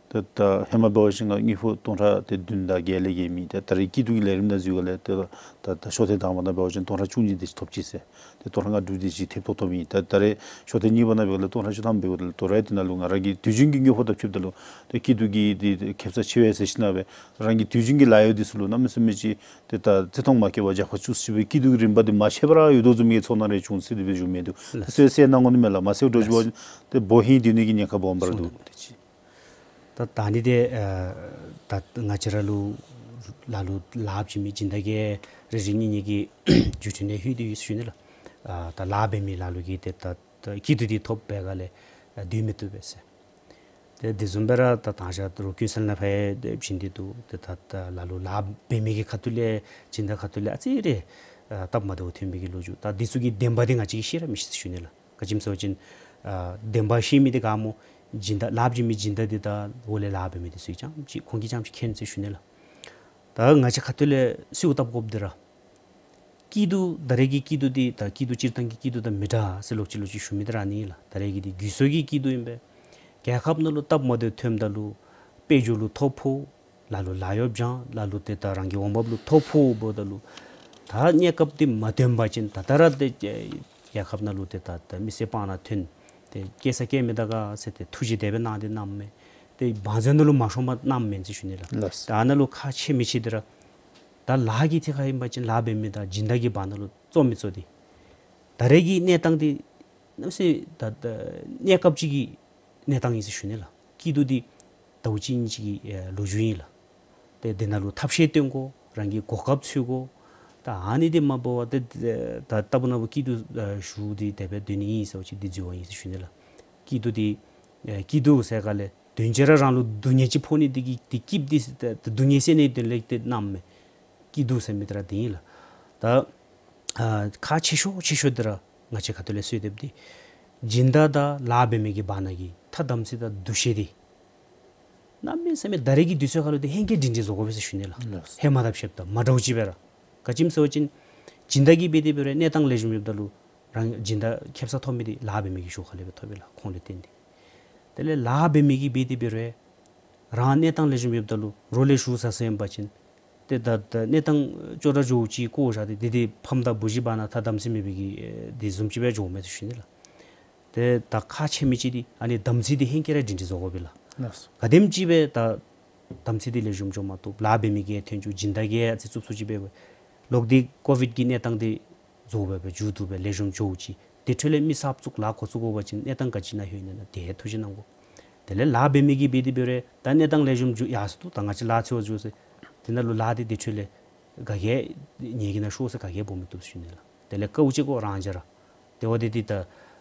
ཏེ་ད་ཧེ་མ་འབད་བ་ཅིན་ང་དངུལ་ཕོགས་སྟོང་ཕྲག་ཏེ་བདུན་དང་བརྒྱད་ལས་བརྒལ་མེད། ཏེ་ད་རེས་སྐྱིད་སྡུག་གི་ལས་རིམ་ནང་འཛུལ་ག་ལས་ཏེ་ད་ད་ཤོ་ཐེངས་དང་པ་ནང་འབད་བ་ཅིན་སྟོང་ཕྲག་བཅུ་གཉིས་དེ་ཅིག་ཐོབ་ཅི་ཟེར། ཏེ་སྟོང་ཕྲག་ལྔ་དྲུག་དེ་ཅིག་ཐེབས་ཐོབ་ཐོབ་ཨིན། ད་ད་རེས་ཤོ་ཐེངས་གཉིས་པ་ནང་འབད་ག་ལས་སྟོང་ཕྲག་བཅུ་ཐམ་འབདཝ་ད་ལུ་དོ་རུང་དེ་ནང་ལུ་ང་ར་གི་དུས་རྒྱུན་གྱི་དངུལ་ཕོགས་དང་ཕྱདཔ་ད་ལུ་ཏེ་སྐྱིད་སྡུག་གི་དེ་ཁེབ་ས་ཆེ་བས་ཟེར་ཞིནམ་ལས་རང་གི་དུས་རྒྱུན་གྱི་ལཱ་གཡོག་འདི་ཚུ་ལུ་གནམ་མེད་ས་མེད་ཅིག་ཏེ་ད་བརྩི་མཐོང་མ་བསྐྱེད་པར་རྒྱབ་ཁར་བཙུགས་ཞིནམ་སྦེ་སྐྱིད་སྡུག་གི་རིམ་པ་འདི་མ་ཆད་པར་ཡོད་དོ་བཟུམ་གྱི་ཚོར་སྣང་རེ་བྱུང་ཟེར་དེ་སྦེ་ཞུ་མི་འདུག། ལགས། ཏེ་ཟེར་གནང་དགོ་ནི་མས་ལགས། མ་ཟེར་འདྲཝ་ཅིག་འབད་བ་ཅིན་ཏེ་སྦོམ་ཧིང་སྡོད་ནི་གི་ཉེན་ཁ་སྦོམ་ར་འདུག། ཏེ་ཅིག། ད་ད་ནི་ཏེ་ཨ་ད་ང་བཅས་ར་ལུ་ལ་ལུ་ལཱ་འབད་མི་སྦྱིན་བདག་གིས་རེ་རེ་གཉིས་གཉིས་ཀྱི་བརྒྱུད་འཕྲིན་ལས་ལྷོད་དེ་ཡོད་ཟེར་ཞུ་ནི་ལགས། ཨ་ད་ལཱ་འབད་མི་ལ་ལུ་གིས་ཏེ་ད་ད་སྐྱིད་སྡུག་འདི་ཐོབ་པའི་སྒང་ལས་ཨ་སྡོད་མི་བཏུབ་པས་ཟེར། ཏེ་དེ་བཟུམ་སྦེ་ར་ད་ད་ཅི་རུང་ཀུན་གསལ་ནང་ཕར་ཏེ་བྱིན་ཏེ་འདུག། ཏེ་ད་ད་ལ་ལུ་ལཱ་འབད་མི་གི་ཁ་ཐུག་ལས་སྦྱིན་བདག་ཁ་ཐུག་ལས་ཨ་ཙི་རེ་ཨ་སྟབས་མ་བདེཝ་ཐོན་པའི་གི་ལོ་རྒྱུས། ད་འདི་ཚུ་གི་བདེན་པ་འདི་ང་བཅས་ཀྱིས་ཤེས་ར་མི་ཤེས་ཟེར་ཞུ་ནི་ལགས། ག་ཅི་སྨོ་ཟེར་བ་ཅིན་ཨ་བདེན་པ་ཤེས་མི་འདི་ག་སྨོ། སྦྱིན་བདག་ལཱ་འབད་མི་སྦྱིན་བདག་འདི་དང་འོག་ལས་ལཱ་འབད་མི་འདི་ཚུ་རྐྱངམ་ཅིག་ཁོང་གིས་རྐྱངམ་ཅིག་མཁྱེན་ཟེར་ཞུ་ནི་ལགས། ད་ང་བཅས་ཁ་ཐུག་ལས་གསོལཝ་བཏབ་དགོཔ་འདི་ར་སྐྱིད་སྡུག་ད་རེས་ཀྱི་སྐྱིད་སྡུག་འདི་ད་སྐྱིད་སྡུག་སྤྱིར་བཏང་གི་སྐྱིད་སྡུག་དང་མི་འདྲ་ཟེར་ལོག་ཅི་ལོག་ཅི་ཞུ་མི་འདི་ར་ནི་ལགས། ད་རེས་ཀྱི་འདི་རྒུད་གསོ་གི་སྐྱིད་སྡུག་ཨིན་པས། རྒྱལ་ཁབ་ནང་ལུ་སྟབས་མ་བདེཝ་ཐོནམ་ད་ལུ་དཔལ་འབྱོར་ལུ་ཐོ་ཕོག། ལ་ལུ་ལཱ་གཡོག་འབྱང་། ལ་ལུ་ཏེ་ད་རང་གི་འོང་འབབ་ལུ་ཐོ་ཕོགཔ་ད་ལུ་ད་གནས་སྐབས་འདི་མ་བཏོན་པ་ཅིན་ད་ད་ར་ཏེ་རྒྱལ་ཁབ་ནང་ལུ་ཏེ་ད་ད་མི་སེར་སྤང་ནང་ཐོན་ཏེ་སྐྱེ་ས་སྐྱེ་མི་ད་ག་ཟེར་ཏེ་ཐུགས་རྗེ་དེ་སྦེ་གནང་སྟེ་གནངམ་མས། ཏེ་བང་མཛོད་ནང་ལུ་མ་ཤོངམ་གནངམ་མས་ཟེར་ཞུ་ནི་ལགས། ལགས། ད་ཨ་ནཱ་ལུ་ཁག་ཆེ་མི་ཆེ་འདི་ར་ད་ལཱ་གི་ཐད་ཁར་ཨིན་པ་ཅིན་ལཱ་འབད་མི་དང་སྦྱིན་བདག་གི་བར་ན་ལུ་གཙོ་མི་གཙོ་འདི་ད་རེས་ཀྱི་གནས་སྟངས་འདི་གནམ་མེད་ས་མེད་ད་ད་གནས་སྐབས་ཅིག་གི་གནས་སྟངས་ཨིན་ཟེར་ཞུ་ནི་ལགས། སྐྱིད་སྡུག་འདི་ཟླཝ་གཅིག་གཉིས་ཅིག་གི་ཨེ་ལོ་རྒྱུས་ཨིན་ལགས། ཏེ་འདི་ནང་ལུ་ཐབས་ཤེས་སྟོན་དགོ། རང་གི་གོ་སྐབས་འཚོལ་དགོ། ད་ཨ་ནི་འདི་མ་འབད་བར་ཏེ་ད་ལྟ་བུ་ནང་སྐྱིད་སྡུག་ཨེ་ཞུ་སྟེ་དེ་སྦེ་སྡོད་ནི་ཨིན་ཟེར་བ་ཅིན་འདི་འཛོལ་བ་ཨིན་ཟེར་ཞུ་ནི་ལགས། སྐྱིད་སྡུག་འདི་ཨེ་སྐྱིད་སྡུག་ཟེར་ག་ལས་དོན་ཅིག་ར་རང་ལུ་སྡུག་བསྔལ་ཅིག་ཕོག་ནི་འདི་གིས་འདི་སྐྱིད་འདི་ད་སྡུག་བསྔལ་སེལ་ནི་དོན་ལས་ཏེ་གནངམ་མས། སྐྱིད་སྡུག་ཟེར་མི་འདི་ར་འདི་ཨིན་ལགས། ད་ཨ་ཁག་ཆེ་ཤོས་ཆེ་ཤོས་འདི་ར་ང་བཅས་ཁ་ཐུག་ལས་གསོལ་འདེབས་འདི་སྦྱིན་བདག་དང་ལཱ་འབད་མི་གི་བར་ན་གི་ཐ་དམ་ཚིག་དང་འདུ་ཤེས་འདི་གནམ་མེད་ས་མེད་ད་རེས་ཀྱི་དུས་ཚོད་ཁར་ལུ་འདི་ཧེང་སྐལ་སྒྲིང་སྒྲིང་བཟོ་དགོ་པས་ཟེར་ཞུ་ནི་ལགས། ལགས། ཧེ་མ་དང་ཕྱདཔ་ད་མ་འདྲཝ་ཅིག་སྦེ་ར། ག་ཅི་སྨོ་ཟེར་བ་ཅིན་སྦྱིན་བདག་གིས་འབད་དེ་འབད་རུང་གནས་སྟངས་ལེགས་ཤོམ་ཡོདཔ་ད་ལུ་རང་སྦྱིན་བདག་ཁེབ་ས་ཐོབ་མི་འདི་ལཱ་འབད་མི་གི་ཤུགས་ཁ་ལས་སྦེ་ཐོབ་པས་ལགས། ཁོང་ལས་བརྟེན་ཏེ། དེ་ལས་ལཱ་འབད་མི་གིས་འབད་དེ་འབད་རུང་རང་གནས་སྟངས་ལེགས་ཤོམ་ཡོདཔ་ད་ལུ་རོགས་ལས་ཞུ་ཟ་ཟེར་ཨིན་པ་ཅིན་ཏེ་ད་ད་གནས་སྟངས་ཅོག་འཐདཔ་ཅིག་བཀོ་བཞག་སྟེ་ཏེ་ཏེ་ཕམ་དང་བུ་གཞི་བར་ན་ཐ་དམ་ཚིག་མེད་པའི་གི་ཨེ་དེ་བཟུམ་ཅིག་སྦེ་འགྱོཝ་མས་ཟེར་ཞུ་ནི་ལགས། ཏེ་ད་ཁག་ཆེ་མི་ཅིག་འདི་ཨ་ནི་དམ་ཚིག་འདི་ཧེང་སྐལ་ར་སྒྲིང་སྒྲིང་བཟོ་དགོ་པས་ལགས། ལགས། ག་དེམ་ཅིག་སྦེ་ད་དམ་ཚིག་འདི་ལེགས་ཤོམ་འགྱོ་མ་བཏུབ། ལཱ་འབད་མི་གིས་ཐོན་བཅུག། སྦྱིན་བདག་གིས་ཨ་ཙི་རྩུབ་རྩུབ་ཅིག་འབད་བས། ལོག་སྟེ་ཀོ་བིཌ་ཀྱི་གནས་སྟངས་འདི་རྫོགས་སྦེ་སྦེ་མཇུག་བསྡུ་སྦེ་ལེགས་ཤོམ་འགྱོ་ཅི། དེ་འཕྲོ་ལས་མི་གསརཔ་བཙུགས་ལཱ་འགོ་བཙུགས་དགོ་པ་ཅིན་གནས་སྟངས་ག་ཅི་ནང་ལྷོད་ནི་ཨིན་ན་དེ་ཐུགས་རྗེ་གནང་དགོ། དེ་ལས་ལཱ་འབད་མི་གིས་འབད་དེ་འབད་རུང་ད་གནས་སྟངས་ལེགས་ཤོམ་འགྱོ་ཡར་སོ་ནུག། ད་ང་བཅས་ལཱ་འཚོལ་བར་འགྱོ་ཟེར། དེ་ནང་ལུ་ལཱ་འདི་དེ་འཕྲོ་ལས་ག་གིས་ངེ་གི་ནང་ཤོག་ཟེར་ག་གིས་འབོ་མི་བཏུབ་ཟེར་ཞུ་ནི་ལགས། དེ་ལས་དཀའཝ་སྤྱད་དགོ་རང་རྒྱལ་ར། དེ་འབདཝ་ད་འདི་ད་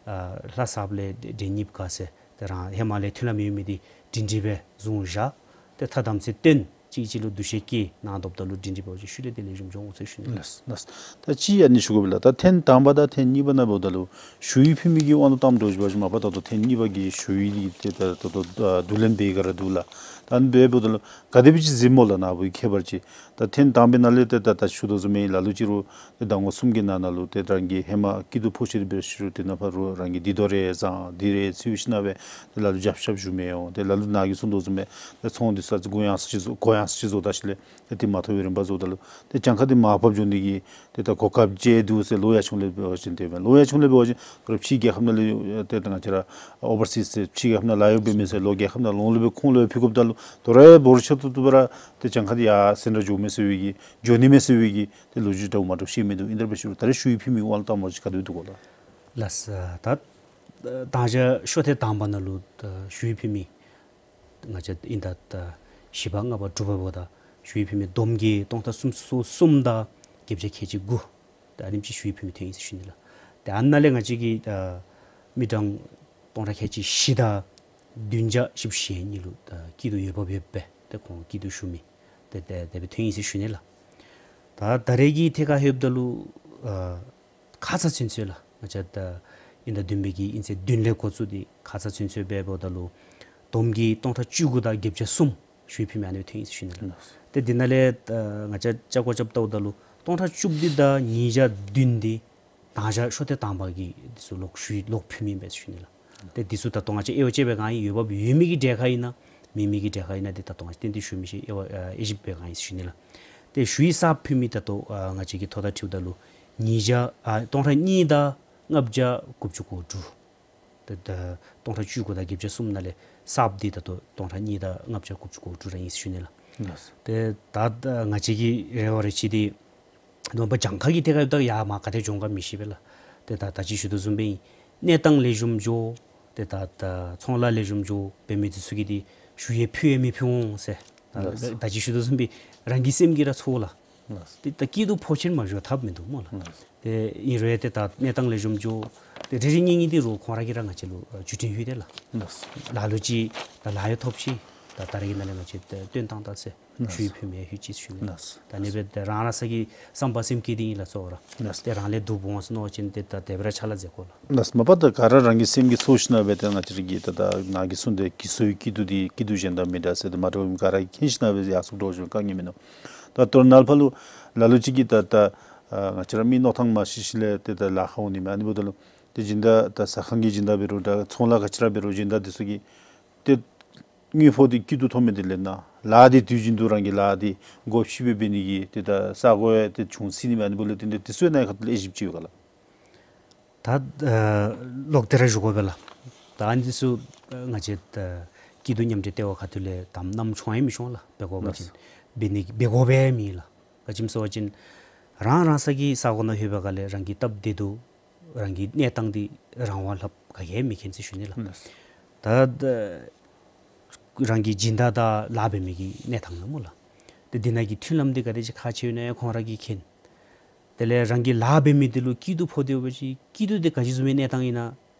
ཨ་ལྷ་གསརཔ་ལས་འདྲེ་གཉིསཔ་དགའ་ཟེར། ཏེ་རང་ཧེ་མ་ལས་མཐུན་ལམ་ཡོད་མི་འདི་སྒྲིང་སྒྲིང་སྦེ་བཟུང་བཞག། ཏེ་ཐ་དམ་ཚིག་བསྟེན། གཅིག་གཅིག་ལུ་འདུ་ཤེས་བསྐྱེད། ནང་སྡོདཔ་ད་ལུ་སྒྲིང་སྒྲིང་སྦེ་འོང་ཅི། ཤུལ་ལས་ཏེ་ལེགས་ཤོམ་འགྱོ་འོང་ཟེར་ཞུ་ནི་ལགས། ལགས་ལགས། ད་ཅིག་ཨ་ནི་ཞུ་དགོ་པས་ལགས། ད་ཐེངས་དང་པ་དང་ཐེངས་གཉིས་པ་ནང་འབདཝ་ད་ལུ་ཞུ་ཡིག་ཕུལ་མི་གི་དབང་དུ་བཏངམ་འདྲཝ་ཅིག་འབད་བ་ཅིན་མ་པ་ད་ལྟོ་ཐེངས་གཉིས་པ་གི་ཞུ་ཡིག་འདི་ཏེ་ད་ད་ལྟོ་ཨ་བསྡུ་ལེན་འབད་ག་ར་འདུག་ལགས། ད་ཨ་ནི་འབདཝ་ད་ལུ་ག་དེ་སྦེ་ཅིག་གཟིགས་སྨོ་ལགས། ནཱ་བུ་གི་ཁྱད་པར་ཅིག། ད་ཐེངས་དང་པའི་ནང་ལས་ཏེ་ད་ད་ཞུ་དོ་བཟུམ་སྦེ་ལ་ལུ་ཅིག་རུང་ཏེ་ཟླ་ངོ་གསུམ་གྱི་ནང་ན་ལུ་ཏེ་རང་གིས་ཧེ་མ་སྐྱིད་སྡུག་ཕོག་ཤི་སྦེ་ཞུ་རུང་དེ་ནང་ཕར་རང་གིས་འདི་དོ་རེ་བཟང་འདི་རེ་ཚུ་ཞུ་ཞིནམ་ལས་ཏེ་ལ་ལུ་རྒྱབ་ཤ་ཞུ་མི་འོང་། ཏེ་ལ་ལུ་ནཱ་གིས་གསུངས་དོ་བཟུམ་སྦེ་ཏེ་ཚོང་འདི་ས་ཅིག་གུ་ཡངས་ས་ཅིག་བཟོ་གུ་ཡངས་ས་ཅིག་བཟོ་ད་ཞིནམ་ལས་ཏེ་དེ་མ་ཐོབ་པའི་རིམ་པ་བཟོཝ་ད་ལུ་ཏེ་གྱངས་ཁ་འདི་མར་ཕབ་འགྱོ་ནི་གི་ཏེ་ད་གོ་སྐབས་ཅིག་འདུག་ཟེར། ལོ་ཡར་ཆུང་ལས་འབད་བ་ཅིན་ཏེ་འབད་ལོ་ཡར་ཆུང་ལས་འབད་བ་ཅིན་ཁོ་ར་ཕྱིའི་རྒྱལ་ཁབ་ནང་ལུ་ཏེ་ད་ང་བཅས་ར་ཨོ་བར་སིསི་ཟེར་ཕྱིའི་རྒྱལ་ཁབ་ནང་ལཱ་གཡོག་འབད་མི་ཟེར་ལོག་རྒྱལ་ཁབ་ནང་ལོག་ལུ་སྦེ་ཁོང་ལུ་ཕུལ་དགོཔ་ད་ལུ་དོ་རུང་འབོར་ཆེ་ཏོག་ཏོ་སྦེ་ར་ཏེ་གྱངས་ཁ་འདི་ཡར་སེང་དྲགས་འགྱོ་མི་ཟེར་བའི་གི་འགྱོ་ནི་མས་ཟེར་བའི་གི་ཏེ་ལོ་རྒྱུས་འདྲཝ་མ་འདྲཝ་བཤད་མི་འདུག། ཨིན་ཏེ་འབད་ཞུ་རུང་ད་རེས་ཞུ་ཡིག་ཕུལ་མི་དབང་དུ་བཏངམ་ཅིག་ག་དེ་སྦེ་འདུག་གོ་ལགས། ལགས་སོ། ད་ད་ཅི་ཤོ་ཐེངས་དང་པ་ནང་ལུ་ད་ཞུ་ཡིག་ཕུལ་མི་ང་བཅས་ཨིན་ད་ད་བཞི་པ་ལྔ་པ་དྲུག་པ་འབདཝ་ད་ཞུ་ཡིག་ཕུལ་མི་བསྡོམས་ཀྱིས་སྟོང་ཕྲག་སུམ་ཅུ་སོ་གསུམ་དང་བརྒྱད་བརྒྱ་ཁལ་གཅིག་དགུ། ད་ཨ་ནེམ་ཅིག་ཞུ་ཡིག་ཕུལ་མི་ཐོན་ཡི་ཟེར་ཞུ་ནི་ལགས། ཏེ་ཨ་ནཱ་ལས་ང་བཅས་ཀྱིས་ད་མི་གྲངས་སྟོང་ཕྲག་ཁལ་གཅིག་བཞི་དང་བདུན་བརྒྱ་བཞི་བཅུ་ཞེ་གཉིས་ལུ་ད་སྐྱིད་སྡུག་འོས་འབབ་ཡོདཔ་སྦེ་ཏེ་ཁོང་སྐྱིད་སྡུག་ཞུ་མི་ཏེ་ཏེ་དེ་སྦེ་ཐོན་ཡི་ཟེར་ཞུ་ནི་ལགས། ད་ད་རེས་ཀྱི་ཐད་ཁར་ལྷོདཔ་ད་ལུ་ཨ་ཁ་ཙ་ཚུན་ཚོད་ལགས། ང་བཅས་ད་ དབྱིན་ཟླ་བདུན་པའི་གི་དབྱིན་ཚེས་བདུན་ལས་འགོ་བཙུགས་ཏེ་ཁ་ཙ་ཚུན་ཚོད་འབདཝ་ད་ལུ་བསྡོམས་ཀྱིས་སྟོང་ཕྲག་བཅུ་དགུ་དང་བརྒྱད་བརྒྱ་གསུམ་ཞུ་ཡིག་ཕུལ་མི་ཨ་ནི་ཐོན་ཡི་ཟེར་ཞུ་ནི་ལགས། ལགས། ཏེ་འདི་ནང་ལས་ཨ་ང་བཅས་ཆ་བགོས་རྐྱབ་བལྟཝ་ད་ལུ་སྟོང་ཕྲག་བཅུ་བདུན་དང་ཉིས་བརྒྱ་བདུན་འདི་དང་ཞག་ཤོ་ཐེངས་དང་པ་གི་འདི་ཚུ་ལོག་ཞུ་ཡིག་ལོག་ཕུལ་མི་ཨིན་པས་ཟེར་ཞུ་ནི་ལགས། ཏེ་འདི་ཚུ་ད་ལྟོ་ང་བཅས་དབྱེ་བ་དཔྱད་པའི་སྒང་ཨིན། འོས་འབབ་ཡོད་མི་གི་གྲས་ཁར་ཨིན་ན་མེད་མི་གི་གྲས་ཁར་ཨིན་ན་འདི་ད་ལྟོ་ང་བཅས་ཏན་ཏན་ཞུ་མི་ཤེས། དབྱེ་བ་ཨ་དབྱེ་ཞིབ་འབད་བའི་སྒང་ཨིན་ཟེར་ཞུ་ནི་ལགས། ཏེ་ཞུ་ཡིག་གསརཔ་ཕུལ་མི་ད་ལྟོ་ཨ་ང་བཅས་ཀྱིས་ཐོ་དང་འཁྲིལཝ་ད་ལུ་ཉིས་བརྒྱ་ཨ་སྟོང་ཕྲག་གཉིས་དང་ལྔ་བརྒྱ་དགུ་བཅུ་གོ་དྲུག། ཏེ་ད་སྟོང་ཕྲག་བཅུ་དགུ་དང་བརྒྱད་བརྒྱ་གསུམ་ནང་ལས་གསརཔ་འདི་ད་ལྟོ་སྟོང་ཕྲག་གཉིས་དང་ལྔ་བརྒྱ་དགུ་བཅུ་གོ་དྲུག་ར་ཨིན་ཟེར་ཞུ་ནི་ལགས། ལགས། ཏེ་ད་ད་ང་བཅས་ཀྱི་རེ་བ་རེ་ཆེ་འདི་ནོར་བུ་གྱངས་ཁ་གི་ཐད་ཁར་ཡོདཔ་ད་ཡར་མར་ག་དེ་འགྱོ་ག་མི་ཤེས་པས་ལགས། ཏེ་ད་ད་ཅི་ཞུ་དོ་བཟུམ་སྦེ་གནས་སྟངས་ལེགས་ཤོམ་འགྱོ། ཏེ་ད་ད་ཚོང་ལཱ་ལེགས་ཤོམ་འགྱོ་འབད་མི་འདི་ཚུ་གིས་འདི་ཞུ་ཡིག་ཕུལ་ཡང་མི་ཕུལ་འོང་ཟེར། ད་ལགས། ད་ཅི་ཞུ་དོ་བཟུམ་སྦེ་རང་གི་སེམས་ཀྱིས་ར་ཚོར་ལགས། ལགས། ཏེ་ད་སྐྱིད་སྡུག་ཕོག་ཕྱིར་མ་འགྱོ་ཐབས་མིན་འདུག་སྨོ་ལགས། ལགས། ཏེ་ཨིན་རུང་ཏེ་ད་གནས་སྟངས་ལེགས་ཤོམ་འགྱོ། ཏེ་རེ་རེ་གཉིས་གཉིས་འདི་རུང་ཁོང་ར་གིས་ར་ང་བཅས་ལུ་ཨ་བརྒྱུད་འཕྲིན་ཕུལ་ཏེ་ལགས། ལགས། ལ་ལུ་ཅིག་ད་ལཱ་ཡང་ཐོབ་ཅི། ད་ད་རེས་ཀྱི་ནང་ལས་ང་བཅས་ད་བཏོན་བཏང་ད་ཟེར། ལགས། ཞུ་ཡིག་ཕུལ་མི་ཡང་ལྷོད་ཅི་ཟེར་ཞུ་ནི། ལགས། ད་ཨ་ནི་སྦེ་ད་རང་རང་ས་གི་བསམ་པ་སེམས་བསྐྱེད་འདི་ཨིན་ལགས་གཙོ་བོ་ར། ལགས། ཏེ་རང་ལས་སྡུག་འོང་ཟེར་མནོ་བ་ཅིན་ཏེ་ད་དེ་སྦེ་ར་ཕྱག་ལཱ་མཛད་དགོ་ལགས། ལགས། མ་པ་ད་ག་ར་རང་གི་སེམས་ཀྱིས་ཚོར་ཞིནམ་སྦེ་ཏེ་ང་བཅས་ར་གིས་ད་ད་ནཱ་གིས་གསུངས་ཏེ་སྐྱིད་སོའི་སྐྱིད་སྡུག་འདི་སྐྱིད་སྡུག་གཞན་དང་མི་འདྲ་ཟེར་ཏེ་མ་འདྲཝ་ག་ར་གིས་མཁྱེན་ཞིནམ་སྦེ་ཡར་སོངམ་འདྲཝ་ཅིག་དཀའ་ངལ་མིན་ནུག། ད་མདོར་ན་ལུ་ཕར་ལུ་ལ་ལུ་ཅིག་གིས་ད་ད་ཨ་ང་བཅས་ར་མི་མནོ་ཐངས་མ་ཤེས་ཤེས་ལས་ཏེ་ད་ལཱ་ཁག་འོང་ནི་མས། ཨ་ནི་འབདཝ་ད་ལུ་ཏེ་སྦྱིན་བདག་ད་ཟ་ཁང་གི་སྦྱིན་བདག་འབད་རུང་འདྲ་ཚོང་ལཱ་ག་ཅི་ར་འབད་རུང་སྦྱིན་བདག་འདི་ཚུ་གིས་ཏེ་དངུལ་ཕོག་སྟེ་སྐྱིད་སྡུག་ཐོབ་མི་འདི་ལས་ནཱ་ལཱ་འདི་དུས་རྒྱུན་དུ་རང་གི་ལཱ་འདི་སྒོ་ཕྱེ་སྦེ་འབད་ནི་གི་ཏེ་ད་ས་གོ་ཡང་ཏེ་བྱུང་སྲིད་ནི་མས། ཨ་ནི་འབདཝ་ལས་ཏེ་འདི་ཚུ་ནང་ཁ་ཐུག་ལས་དབྱེ་ཞིབ་ཅིག་ཡོད་ག་ལགས། ད་ཨ་ལོག་སྟེ་ར་ཞུ་དགོ་པས་ལགས། ད་ཨ་ནི་འདི་ཚུ་ཨ་ང་བཅས་ད་སྐྱིད་སྡུག་མཉམ་འབྲེལ་ལྟེ་བ་ཁ་ཐུག་ལས་དམ་ནམ་ཆོངས་ཡང་མི་ཆོངས་ལགས། འབད་དགོ་པ་ཅིན། ལགས། འབད་ནི་འབད་དགོཔ་ཡང་མེད་ལགས། ག་ཅི་སྨོ་ཟེར་བ་ཅིན་རང་རང་ས་གི་ས་གོ་ནང་ལྷོད་པའི་སྒང་ལས་རང་གི་སྟབས་བདེ་སྡུག་རང་གི་གནས་སྟངས་འདི་རང་དབང་ལྷགཔ་ག་གིས་མི་མཁྱེན་ཟེར་ཞུ་ནི་ལགས། ལགས། ད་ད་རང་གི་སྦྱིན་བདག་དང་ལཱ་འབད་མི་གི་གནས་སྟངས་ནང་སྨོ་ལགས། ཏེ་འདི་ནང་གི་མཐུན་ལམ་འདི་ག་དེ་ཅིག་ཁག་ཆེ་ཡོད་ན་ཡང་ཁོང་ར་གིས་མཁྱེན། དེ་ལས་རང་གི་ལཱ་འབད་མི་འདི་ལུ་སྐྱིད་སྡུག་ཕོག་སྟེ་ཡོད་པ་ཅིན་སྐྱིད་སྡུག་འདི་ག་ཅི་བཟུམ་མའི་གནས་སྟངས་ཨིན་ན་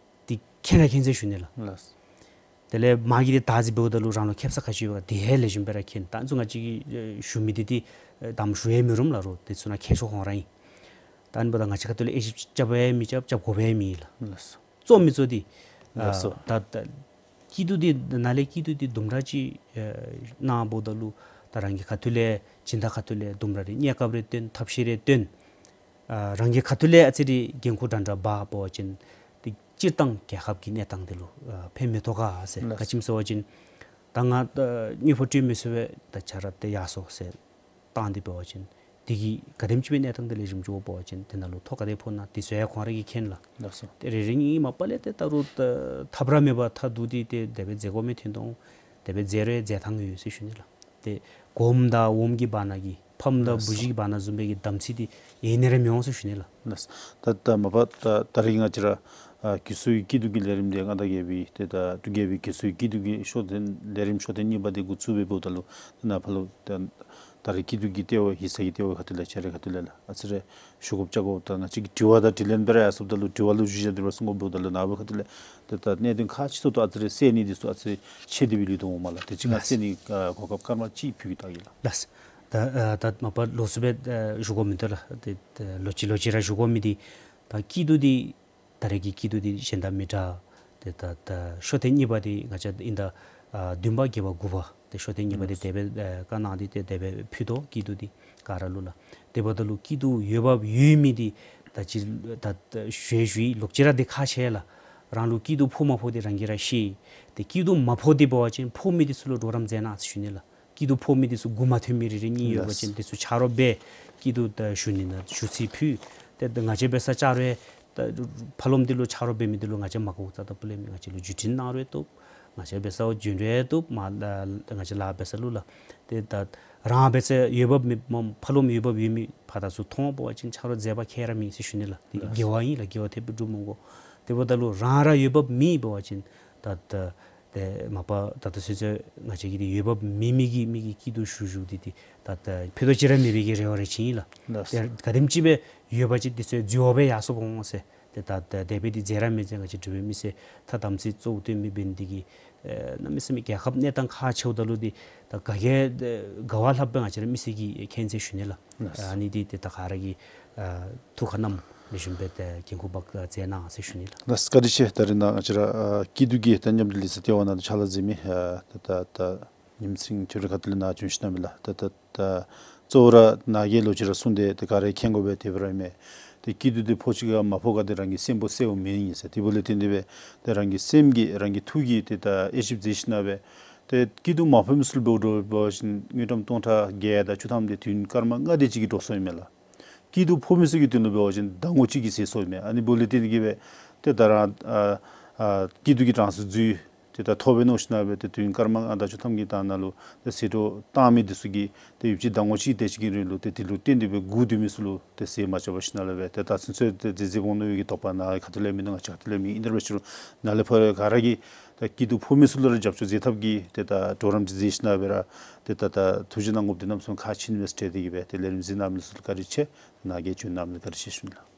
འདི་མཁྱེན་ར་མཁྱེན་ཟེར་ཞུ་ནི་ལགས། ལགས། དེ་ལས་མ་གི་འདི་བདག་འཛིན་འབདཝ་ད་ལུ་རང་ལུ་ཁེབ་ས་ག་ཅི་ཡོད་ག་དེ་ཡང་ལེགས་ཤོམ་སྦེ་ར་མཁྱེན། ད་ང་བཅས་ཀྱིས་ཨེ་ཞུ་མི་འདི་འདི་ཨེ་དམ་ཞུ་ཡང་མི་རུང་ལགས། རོགས་འདི་ཚུ་ནང་མཁས་མཆོག་ཁོང་ར་ཨིན། ད་ཨ་ནི་འབདཝ་ད་ང་བཅས་ཁ་ཐུག་ལས་དབྱེ་ཞིབ་རྐྱབ་ཡང་མི་རྐྱབ། རྐྱབ་དགོཔ་ཡང་མེད་ལགས། ལགས་སོ། གཙོ་མི་གཙོ་འདི་ལགས་སོ། ཨ་ད་ད་སྐྱིད་སྡུག་འདི་ནཱ་ལས་སྐྱིད་སྡུག་འདི་དུམ་གྲ་ཅིག་ཨེ་གནང་འབདཝ་ད་ལུ་ད་རང་གི་ཁ་ཐུག་ལས་སྦྱིན་བདག་ཁ་ཐུག་ལས་དུམ་གྲ་རེ་གནས་སྐབས་རེ་བཏོན་ཐབས་ཤེས་རེ་བཏོན། ཨ་རང་གི་ཁ་ཐུག་ལས་ཨ་ཙི་རེ་འགན་ཁུར་འདྲ་འདྲ་འབག་འབད་བ་ཅིན་ཏེ་སྤྱིར་བཏང་རྒྱལ་ཁབ་ཀྱི་གནས་སྟངས་འདི་ལུ་ཨ་ཕན་མི་ཐོགས་ག་ཟེར། ལགས། ག་ཅི་སྨོ་ཟེར་བ་ཅིན་ད་ང་ཨ་དངུལ་ཕོགས་སྤྲོད་མི་ཚུགས་པས། ད་ཁྱོད་ར་ཏེ་ཡར་སོང་ཟེར་བཏང་སྟེ་འབད་བ་ཅིན་འདི་གིས་ག་དེམ་ཅིག་སྦེ་གནས་སྟངས་འདི་ལེགས་ཤོམ་འགྱོ་འབད་བ་ཅིན་འདི་ནང་ལུ་ཐོ་ག་དེ་ཕོག་ན་འདི་ཚུ་ཡང་ཁོང་ར་གིས་མཁྱེན་ལགས། ལགས་སོ། ཏེ་རེ་རེ་གཉིས་མ་པ་ལས་ཏེ་ད་རུང་ད་ཐབས་ར་མེད་པར་མཐའ་བསྡུ་སྟེ་ཏེ་དེ་སྦེ་མཛད་དགོ་མི་ཐོན་དོ། དེ་སྦེ་མཛད་རུང་མཛད་ཐངས་ཡོད་ཟེར་ཞུ་ནི་ལགས། ཏེ་གོངམ་དང་འོགམ་གྱི་བར་ན་གི་ཕམ་དང་བུ་གཞི་གི་བར་ན་བཟུམ་སྦེ་གི་དམ་ཚིག་འདི་ཡེ་ནི་ར་མི་འོང་ཟེར་ཞུ་ནི་ལགས། ལགས། ད་ད་མ་པ་ད་ད་རིས་ང་བཅས་ར་ཨ་སྐྱིད་སོའི་སྐྱིད་སྡུག་གི་ལས་རིམ་འདི་མངའ་བདག་རྒྱལ་པོའི་ཏེ་ད་འབྲུག་རྒྱལ་པོའི་སྐྱིད་སོའི་སྐྱིད་སྡུག་གི་ཤོ་ཐེངས་ལས་རིམ་ཤོ་ཐེངས་གཉིས་པ་འདི་འགོ་བཙུགས་སྦེ་འབདཝ་ད་ལུ་ནཱ་ཕར་ལུ་ད་ད་རིས་སྐྱིད་སྡུག་གི་ལྟེ་བ་ཧེ་སི་ཀྱི་ལྟེ་བ་ཁ་ཐུག་ལས་ཁྱོད་རའི་ཁ་ཐུག་ལས་ལགས་ཨ་ཙི་རེ་ཞུ་དགོཔ་བཅར་དགོཔ་ད་ང་བཅས་ཀྱིས་དྲི་བ་དང་དྲིས་ལན་སྦེ་ར་ཡར་སོངམ་ད་ལུ་དྲི་བ་ལུ་གཞི་བཞག་སྟེ་ར་གསུང་དགོཔ་འབདཝ་ད་ནཱ་བུ་ཁ་ཐུག་ལས་ཏེ་ད་གནད་དོན་ཁག་ཆེ་ཏོག་ཏོ་ཨ་ཙི་རེ་སེལ་ནི་འདི་ཚུ་ཨ་ཙི་རེ་ཆེ་སྟེ་སྦེ་ལུས་དོ་འོང་མས་ལགས། དེ་ཅིག་ང་ལགས། སེལ་ནི་ཨ་གོ་སྐབས་སྐར་མ་གཅིག་ཕུལ་གེ་ད་གེ་ལགས། ལགས། ད་ཨ་ད་མ་པ་ལོགས་སུ་སྦེ་ཨ་ཞུ་དགོ་མི་འདི་ལགས། ཏེ་ད་ལོག་ཅི་ལོག་ཅི་ར་ཞུ་དགོ་མི་འདི་ད་སྐྱིད་སྡུག་འདི་ད་རེས་ཀྱི་སྐྱིད་སྡུག་འདི་གཞན་དང་མི་འདྲ། ཏེ་ད་ད་ཤོ་ཐེངས་གཉིས་པ་འདི་ང་བཅས་དབྱིན་ཟླ་ཨ་བདུན་པ་བརྒྱད་པ་དགུ་པ་ཏེ་ཤོ་ཐེངས་གཉིས་པ་འདི་དེ་སྦེ་ཨ་བཀའ་གནང་སྟེ་ཏེ་དེ་སྦེ་ཕུལ་དོ་སྐྱིད་སྡུག་འདི་ག་ར་ལུ་ལགས། དེ་འབདཝ་ད་ལུ་སྐྱིད་སྡུག་འོས་འབབ་ཡོད་མི་འདི་ད་ཅི་ད་ད་ཞུ་ཡང་ཞུ་ཡི་ལོག་ཅི་ར་འདི་ཁག་ཆེ་ལགས། རང་ལུ་སྐྱིད་སྡུག་ཕོག་མ་ཕོག་འདི་རང་གིས་ར་ཤེས། ཏེ་སྐྱིད་སྡུག་མ་ཕོག་སྟེ་འབད་བ་ཅིན་ཕོག་མི་འདི་ཚུ་ལུ་གྲོགས་རམ་མཛད་གནང་ཟེར་ཞུ་ནི་ལགས། སྐྱིད་སྡུག་ཕོག་མི་འདི་ཚུ་མགུ་མ་ཐོན་མི་རེ་རེ་གཉིས་ཡོད་པ་ཅིན་ལགས། འདི་ཚུ་ཆ་རོགས་འབད། སྐྱིད་སྡུག་ད་ཞུ་ནི་ན་ཞུ་ཚིག་ཕུལ། ཏེ་ང་བཅས་འབད་ས་བཅར་རུང་ད་ཕར་ལོགམ་འདི་ལུ་ཆ་རོགས་འབད་མི་འདི་ལུ་ང་བཅས་མ་དགའཝ་རྩ་དང་ཕུ་ལས་མེད། ང་བཅས་ལུ་བརྒྱུད་འཕྲིན་གནང་རུང་བཏུབ། ང་བཅས་འབད་ས་བྱོན་རུང་བཏུབ། མ་ང་བཅས་ལཱ་འབད་ས་ལུ་ལགས། ཏེ་ད་རང་འབད་ས་འོས་འབབ་མེད་མ་ཕར་ལོགམ་འོས་འབབ་ཡོད་མི་ཕར་ད་ཚུར་མཐོང་འབད་བ་ཅིན་ཆ་རོགས་མཛད་པ་ཁྱད་ར་མེད་ཟེར་ཞུ་ནི་ལགས། འདི་ལགས། དགེ་བ་ཨིན་ལགས། དགེ་བ་ཐེབས་སྦེ་སྒྲུབ་འོང་དགོ། དེ་འབདཝ་ད་ལུ་རང་ར་འོས་འབབ་མེད་འབད་བ་ཅིན་ད་ད་ཏེ་མ་པ་ད་ལྟོ་ཚུན་ཚོད་ང་བཅས་ཀྱིས་འདི་འོས་འབབ་མེད་མི་གི་མི་གི་སྐྱིད་སྡུག་ཞུ་ཞུཝ་འདི་འདི་ད་ད་ཕུད་རྡོག་ཅིག་ར་མེད་པའི་གི་རེ་བ་རེ་ཆེ་ཨིན་ལགས། ལགས། ཏེ་ག་དེམ་ཅིག་སྦེ་འོས་འབབ་ཅིག་འདི་ཚུ་འཛོལ་བ་སྦེ་ཡར་སོང་འོང་ཟེར། ཏེ་ད་ད་དེ་སྦེ་འདི་མཛད་ར་མི་མཛད། ང་བཅས་འབྲུག་པའི་མི་སེར་ཐ་དམ་ཚིག་གཙོ་བོ་བཏོན་མི་འབད་ནི་འདི་གིས་ཨེ་གནམ་མེད་ས་མེད་རྒྱལ་ཁབ་གནས་སྟངས་ཁག་ཆེཝ་ད་ལུ་འདི་ད་ག་གིས་ག་བ་ལྷགཔ་སྦེ་ང་བཅས་ར་མི་སེར་གྱིས་མཁྱེན་ཟེར་ཞུ་ནི་ལགས། ལགས། ཨ་ནི་འདི་ཏེ་ད་ག་ར་གིས་ཨ་ཐུགས་ཁར་བསྣམས། ལེགས་ཤོམ་སྦེ་ཏེ་འགན་ཁུར་འབག་མཛད་གནང་ཟེར་ཞུ་ནི་ལགས། ལགས་སོ། བཀའ་དྲིན་ཆེ། ད་རིས་ནཱ་ང་བཅས་ར་ཨ་སྐྱིད་སྡུག་གི་ད་མཉམ་འབྲེལ་ལས་འཛིན་ལྟེ་བ་ནང་ལུ་ཕྱག་ལཱ་མཛད་མི་ཨ་ད་ད་ད་ཉིམ་སེང་ཁྱོད་ར་ཁ་ཐུག་ལས་ནཱ་བྱོན་ཞིནམ་ལས་ད་ད་ད་གཙོ་བོ་ར་ནཱ་གིས་ལོག་ཅི་ར་གསུངས་ཏེ་ཏེ་ག་ར་མཁྱེན་དགོ་པས། དེ་སྦེ་ར་ཨིན་མས། ཏེ་སྐྱིད་སྡུག་འདི་ཕོག་ཅི་ག་མ་ཕོག་ག་འདི་རང་གི་སེམས་པོ་གསལཝ་མེན་ཨིན་ཟེར། དེ་འབདཝ་ལས་བརྟེན་ཏེ་སྦེ་ཏེ་རང་གི་སེམས་ཀྱིས་རང་གི་ཐུགས་ཀྱིས་ཏེ་ད་དབྱེ་ཞིབ་མཛད་ཞིནམ་ལས་ཏེ་སྐྱིད་སྡུག་མ་ཕོག་མི་ཚུ་ལུ་འབདཝ་འདྲཝ་འབད་བ་ཅིན་དངུལ་ཀྲམ་སྟོང་ཕྲག་བརྒྱད་དང་བཅུ་ཐམ་འདི་དུས་ཡུན་སྐར་མ་ལྔ་དེ་ཅིག་གིས་འགྲོ་སོང་ཨིན་མས་ལགས། སྐྱིད་སྡུག་ཕོག་མི་ཚུ་གི་དོན་ལུ་འབད་བ་ཅིན་ཟླ་ངོ་གཅིག་གིས་ཟད་སོང་ཨིན་མས། ཨ་ནི་འབདཝ་ལས་བརྟེན་ཏེ་གིས་སྦེ་ཏེ་ད་རང་ཨ་ཨ་སྐྱིད་སྡུག་གི་གྲངས་སུ་འཛུལ་ཏེ་ད་ཐོབ་པས་མནོ་ཞིནམ་ལས་ཏེ་དུས་ཡུན་སྐར་མ་ལྔ་དང་བཅུ་ཐམ་གྱི་ད་ནང་ལུ་ཏེ་ཟད་འགྲོ་བཏང་མི་འདི་ཚུ་གིས་ཏེ་ཡུདཔ་ཅིག་ཟླ་ངོ་གཅིག་དེ་ཅིག་གི་རིང་ལུ་ཏེ་དེ་ལུ་བརྟེན་ཏེ་སྦེ་སྒུག་སྡོད་མི་ཚུ་ལུ་ཏེ་ཟད་མ་བཅུག་པར་ཞིནམ་ལས་སྦེ་ཏེ་ད་ཚུན་ཚོད་ཏེ་མཛད་མཛདཔ་འོང་མནོ་བའི་གི་དོགས་པ་ནཱ་ཁ་ཐུག་ལས་མིན་འདུག། ང་བཅས་ཁ་ཐུག་ལས་མིན། ཨིན་དེ་འབད་ཞུ་རུང་ནཱ་ལས་ཕར་ག་ར་གིས་ད་སྐྱིད་སྡུག་ཕོག་མི་ཚུ་ལུ་ར་རྒྱབ་སྐྱོར་མཛད་ཐབས་ཀྱི་ཏེ་ད་གྲོགས་རམ་ཅིག་མཛད་ཞིནམ་ལས་སྦེ་ར་ཏེ་ད་ད་ཐུགས་རྗེ་གནང་དགོཔ་འདི་གནམ་མེད་ས་མེད་ཁག་ཆེ་ནི་མས་ཟེར་དེ་གིས་སྦེ་ཏེ་ལས་རིམ་གཟིགས་གནང་མི་ཚུ་ལུ་བཀའ་དྲིན་ཆེ། ནཱ་གིས་བྱོན་གནང་མི་ལུ་བཀའ་དྲིན་ཆེ་ཞུ་ནི་ལགས།